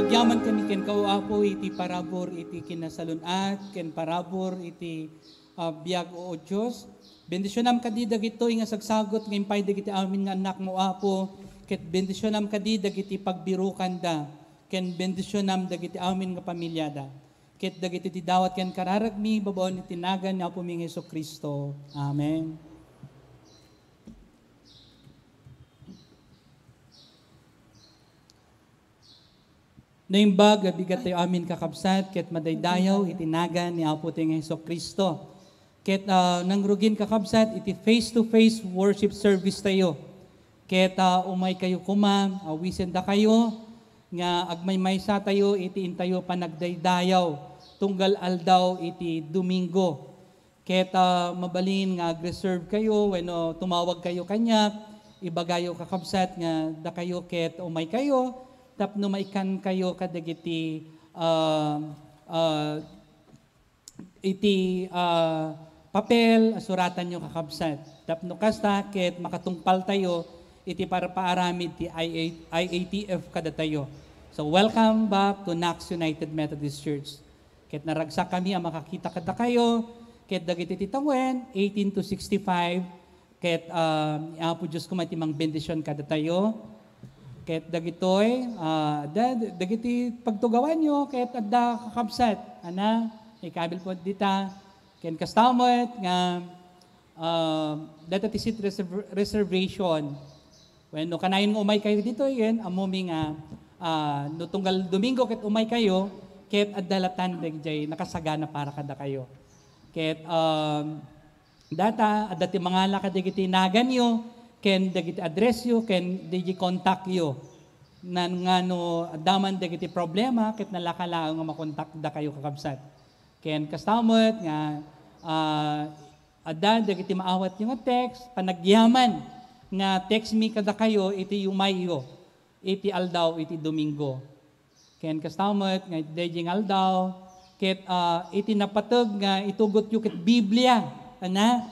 Agyaman kami kenka, O Apo, iti parabur iti kinasalun-at, ken parabur iti ah, biag, O Dios. Bendisionam kadi dagitoy nga sagsagut nga impay dagiti amin nga annakmo, Apo, ket bendisionam kadi dagiti pagbirokanda, ken bendisionam dagiti amin nga pamiliada, ket dagiti ti dawat ken kararagmi babaen iti nagan ni Apomi nga Jesu-Cristo. Amen. Naimbag a bigat tayo amin, kakabsat, ket madaydayaw iti nagan ni Apo tayo nga Jesu-Cristo. Ket, ah, nangrugin, kakabsat, iti face-to-face worship service tayo. Ket, ah, umay kayo koma, awisen dakayo nga agmaymaysa tayo iti intayo panagdaydayaw tunggal aldaw iti Domingo. Ket, ah, mabalin nga ag-reserve kayo wenno tumawag kayo kaniak, ibagayo, kakabsat, nga dakayo ket umay kayo tapno maikkan kayo kadagiti, ah, ah, iti, ah, papel a suratanyo, kakabsat. Tapno kasta ket makatungpal tayo iti parapaaramid ti I A, I A T F kadatayo. So, welcome back to Knox United Methodist Church. Ket naragsakkami a makakita kadakayo, ket dagiti ti tawen eighteen to sixty-five, ket, ah, ni Apo Dios koma ti mangbendision kadatayo. Ket dagitoy, ah, da-, dagiti pagtugawanyo ket adda, kakabsat, ana, ikabil po dita. Ken kasta met nga, ah, data ti seat reserv-, reservation. Wenno kanayon nga umay kayo ditoy, ken ammomi nga, ah, no tunggal Domingo ket umay kayo, ket adda latan dagijay nakasagana para kadakayo. Ket, um, data, adda ti mangala kadagiti naganyo, ken dagiti addressyo, ken dagiti contactyo. Nan-, nga no adda man dagiti problema, ket nalaka laeng nga makontakda kayo, kakabsat. Ken kasta met nga, ah, adda dagiti maawatyo nga text, panagyaman nga text mi kadakayo iti yumayyo iti aldaw iti Domingo. Ken kasta met nga iti daydiay nga aldaw, ket, ah, iti napateg nga itugotyo ket Biblia. Ana,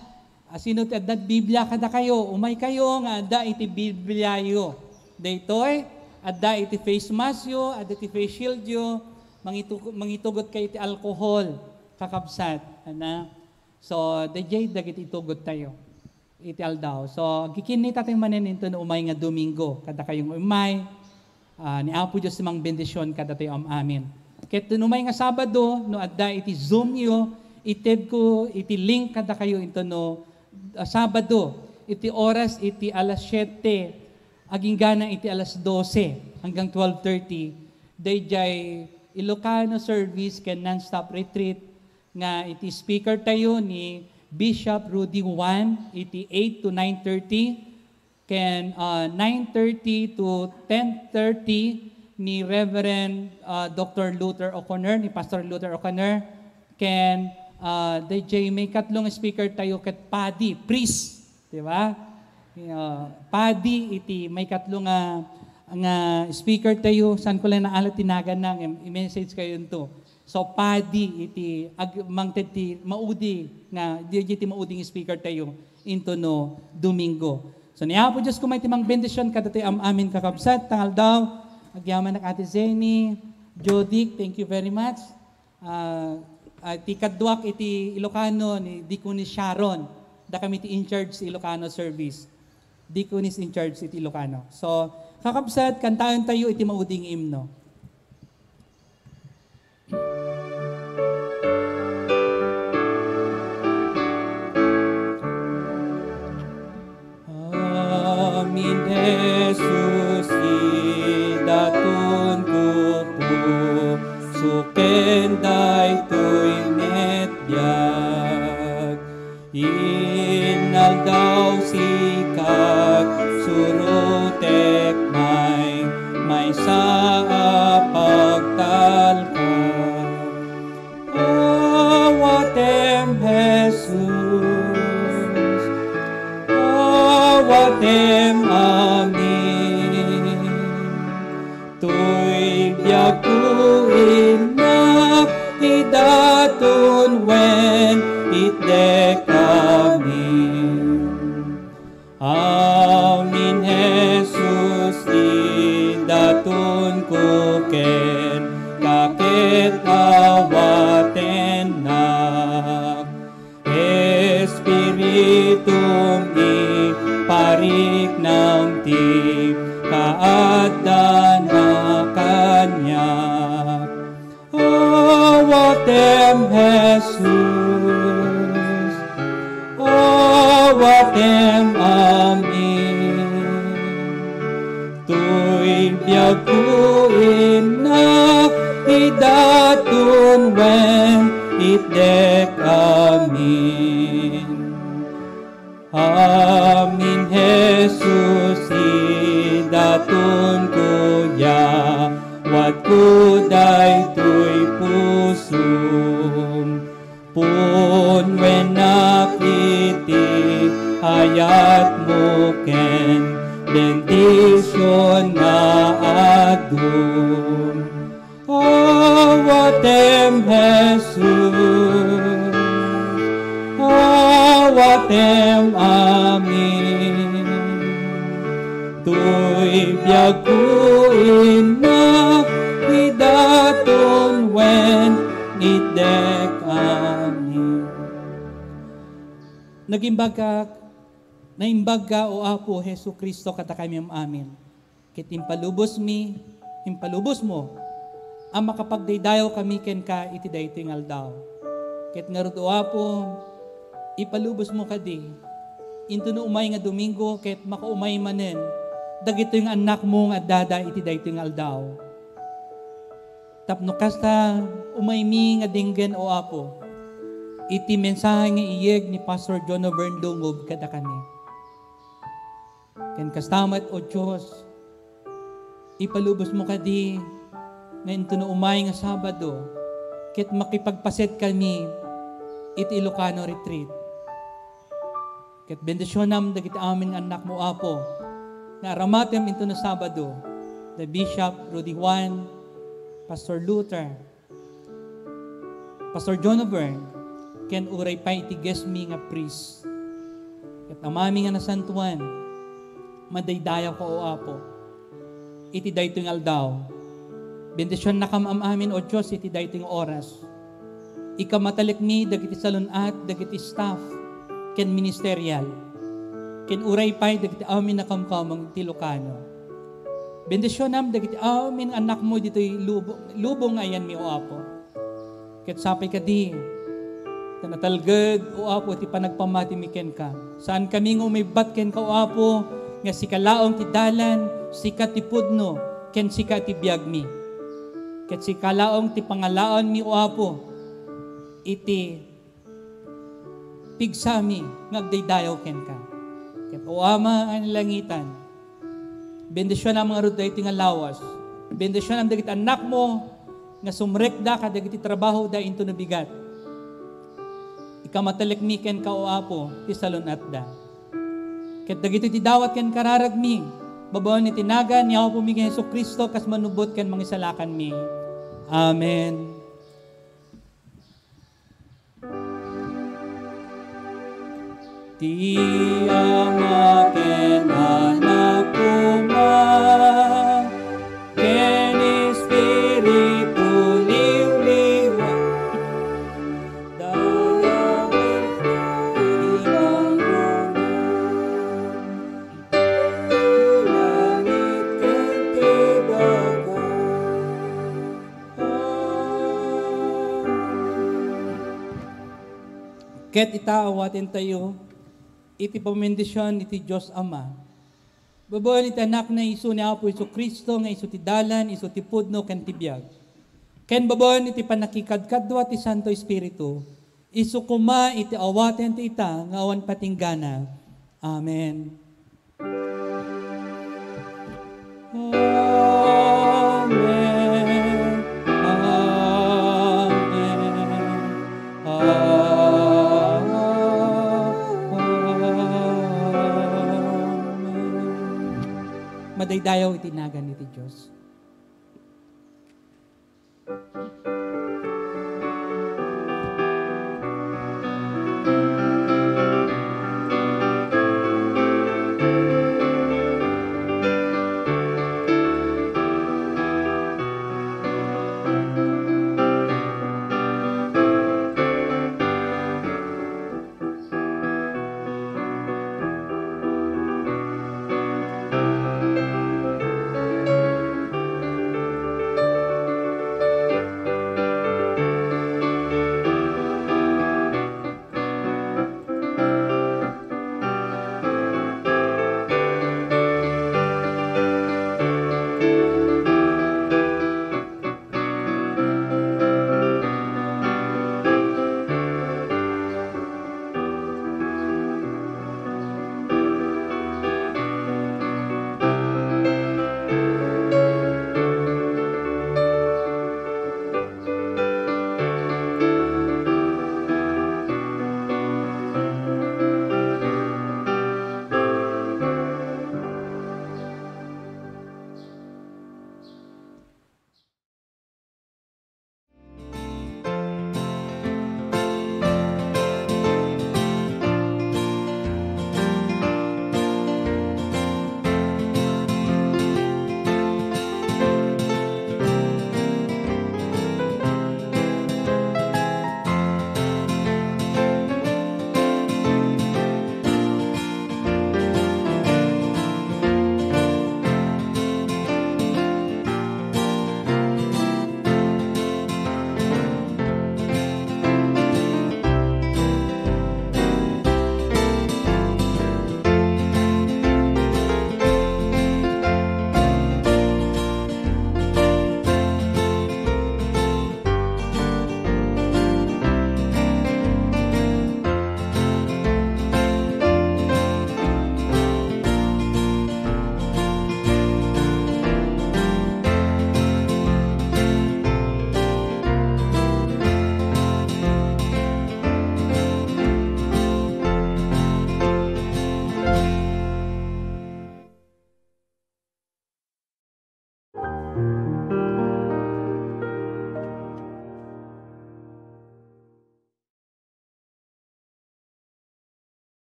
asino ti adda Biblia kadakayo? Umay kayo nga adda iti Bibliayo. Daytoy, adda iti face maskyo, adda iti face shieldyo, Mangitu-, mangitugot kayo iti alcohol, kakabsat. Ana? So, dayjay dagiti itugot tayo iti aldaw. So, agkikinnita tayo manen into no umay nga Domingo. Kada kayong umay, ah, ni Apo Dios ti mangbendisyon kadatayo am-amin. Ket no umay nga Sabado, no adda iti Zoom yo, itedko iti link kada kayo into no, ah, Sabado, iti oras iti alas siete, agingga na iti alas dose hanggang twelve thirty, dayjay Ilocano service ken non-stop retreat nga iti speaker tayo ni Bishop Rudy Juan iti eight to nine thirty, ken, ah, nine thirty to ten thirty ni Reverend, ah, Doctor Luther O'Connor, ni Pastor Luther O'Connor, ken, ah, dayjay maikatlo nga speaker tayo ket padi, priest. Di ba? Ah, padi iti maikatlo nga, nga speaker tayo, saan ko lang naalat ti naganna, nga i-message kayo into. So, padi iti ag-, mangted ti maudi nga, di, di ti maudi nga speaker tayo into no Domingo. So, ni Apo Dios koma iti mangbendisyon kadatayo am-amin, kakabsat, ta nga aldaw, agyamanak Ate Jenny, Jodic, thank you very much. Ah, ah, ti kaduak iti Ilocano ni Deaconess Sharon. Dakami ti in charge ti Ilocano service. Deaconess in charge iti Ilocano. So, kakabsat, kantaen tayo iti maudi nga imno. Amin, Jesus, idaton ko puso ken daytoy met biag. Inaldaw sikak, surotek may, maysa a pagtalka. Awatem, Jesus, awatem amin. Toy biagko innak, idaton wen itdek amin. Amin, Jesus, idaton ko kenka ket awatennak. Espiritum, ipariknam ti kaaddanak kaniak. Awatem, Jesus, awatem amin. Toy biagko innak, idaton wen itdek amin. Amin, Jesus, idaton ko ya, awadko daytoy pusom. Punuennak iti ayatmo ken bendision nga adum. Awatem, Jesus, awatem amin. Toy biagko innak, idaton wen itdek amin. Nagimbagak, naimbagka, O Apo Jesu-Cristo, kadakami amin. Ket impalubosmi, impalubosmo a makapagdaydayaw kami kenka iti daytoy nga aldaw. Ket ngarud, O Apo, ipalubosmo kadi, intono umay nga Domingo ket makaumay manen dagitoy nga annakmo nga addada iti daytoy nga aldaw. Tapno kasta, umaymi nga denggen, O Apo, iti mensahe nga iyeg ni Pastor John Overn Lungob kadakami. Ken kasta met, O Dios, ipalubosmo kadi nga intono umay nga Sabado, ket makipagpaset kami iti Ilocano Retreat. Ket bendisionam dagiti amin nga annakmo, Apo, nga aramatem intono Sabado, the Bishop Rudy Juan, Pastor Luther, Pastor John Overn, ken uray pay iti guest mi nga priest. Ket Amami nga nasantuan, madaydayaw ka, O Apo, iti daytoy nga aldaw. Bendisionnakam am-amin, O Dios, iti daytoy nga oras. Ikamatalekmi dagiti salun-at, dagiti staff, ken ministerial, ken uray pay dagiti amin a kamkameng iti Ilocano. Bendisionam dagiti amin nga annakmo ditoy lubo-, lubong nga ayanmi, O Apo. Ket sapay kadi, ta natalged, O Apo, ti panagpamatimi kenka. Saankami nga umibbat kenka, O Apo, nga sika laeng ti dalan, sika ti pudno, ken sika ti biagmi. Ket sika laeng ti pangalaanmi, O Apo, iti pigsami nga agdaydayaw kenka. Ket, O Ama a nalangitan, bendisionam ngarud daytoy nga lawas. Bendisionam dagiti annakmo nga sumrekda kadagiti trabahoda intono bigat. Ikamatalekmi kenka, O Apo, ti salun-atda. Ket dagitoy ti dawat ken kararagmi, babaen iti nagan ni Apomi nga Jesu-Cristo, kas manubbot ken mangisalakanmi. Amen. Ti Ama ken Anak koma, ken Espiritu liwliwa, dayawen ti bangona, langit ken ti daga. Ket ita, awatentayo iti pamendisyon iti Dios Ama. Babaen iti Anakna, isu ni Apo Jesu-Cristo, nga isu ti dalan, isu ti pudno, ken ti biag. Ken babaen iti pannakikadkadua ti Santo Espiritu, isu koma iti awaten ti ita nga awan patinggana. Amen. Amen. Amen. Amen. Madaydayaw iti nagan iti Dios.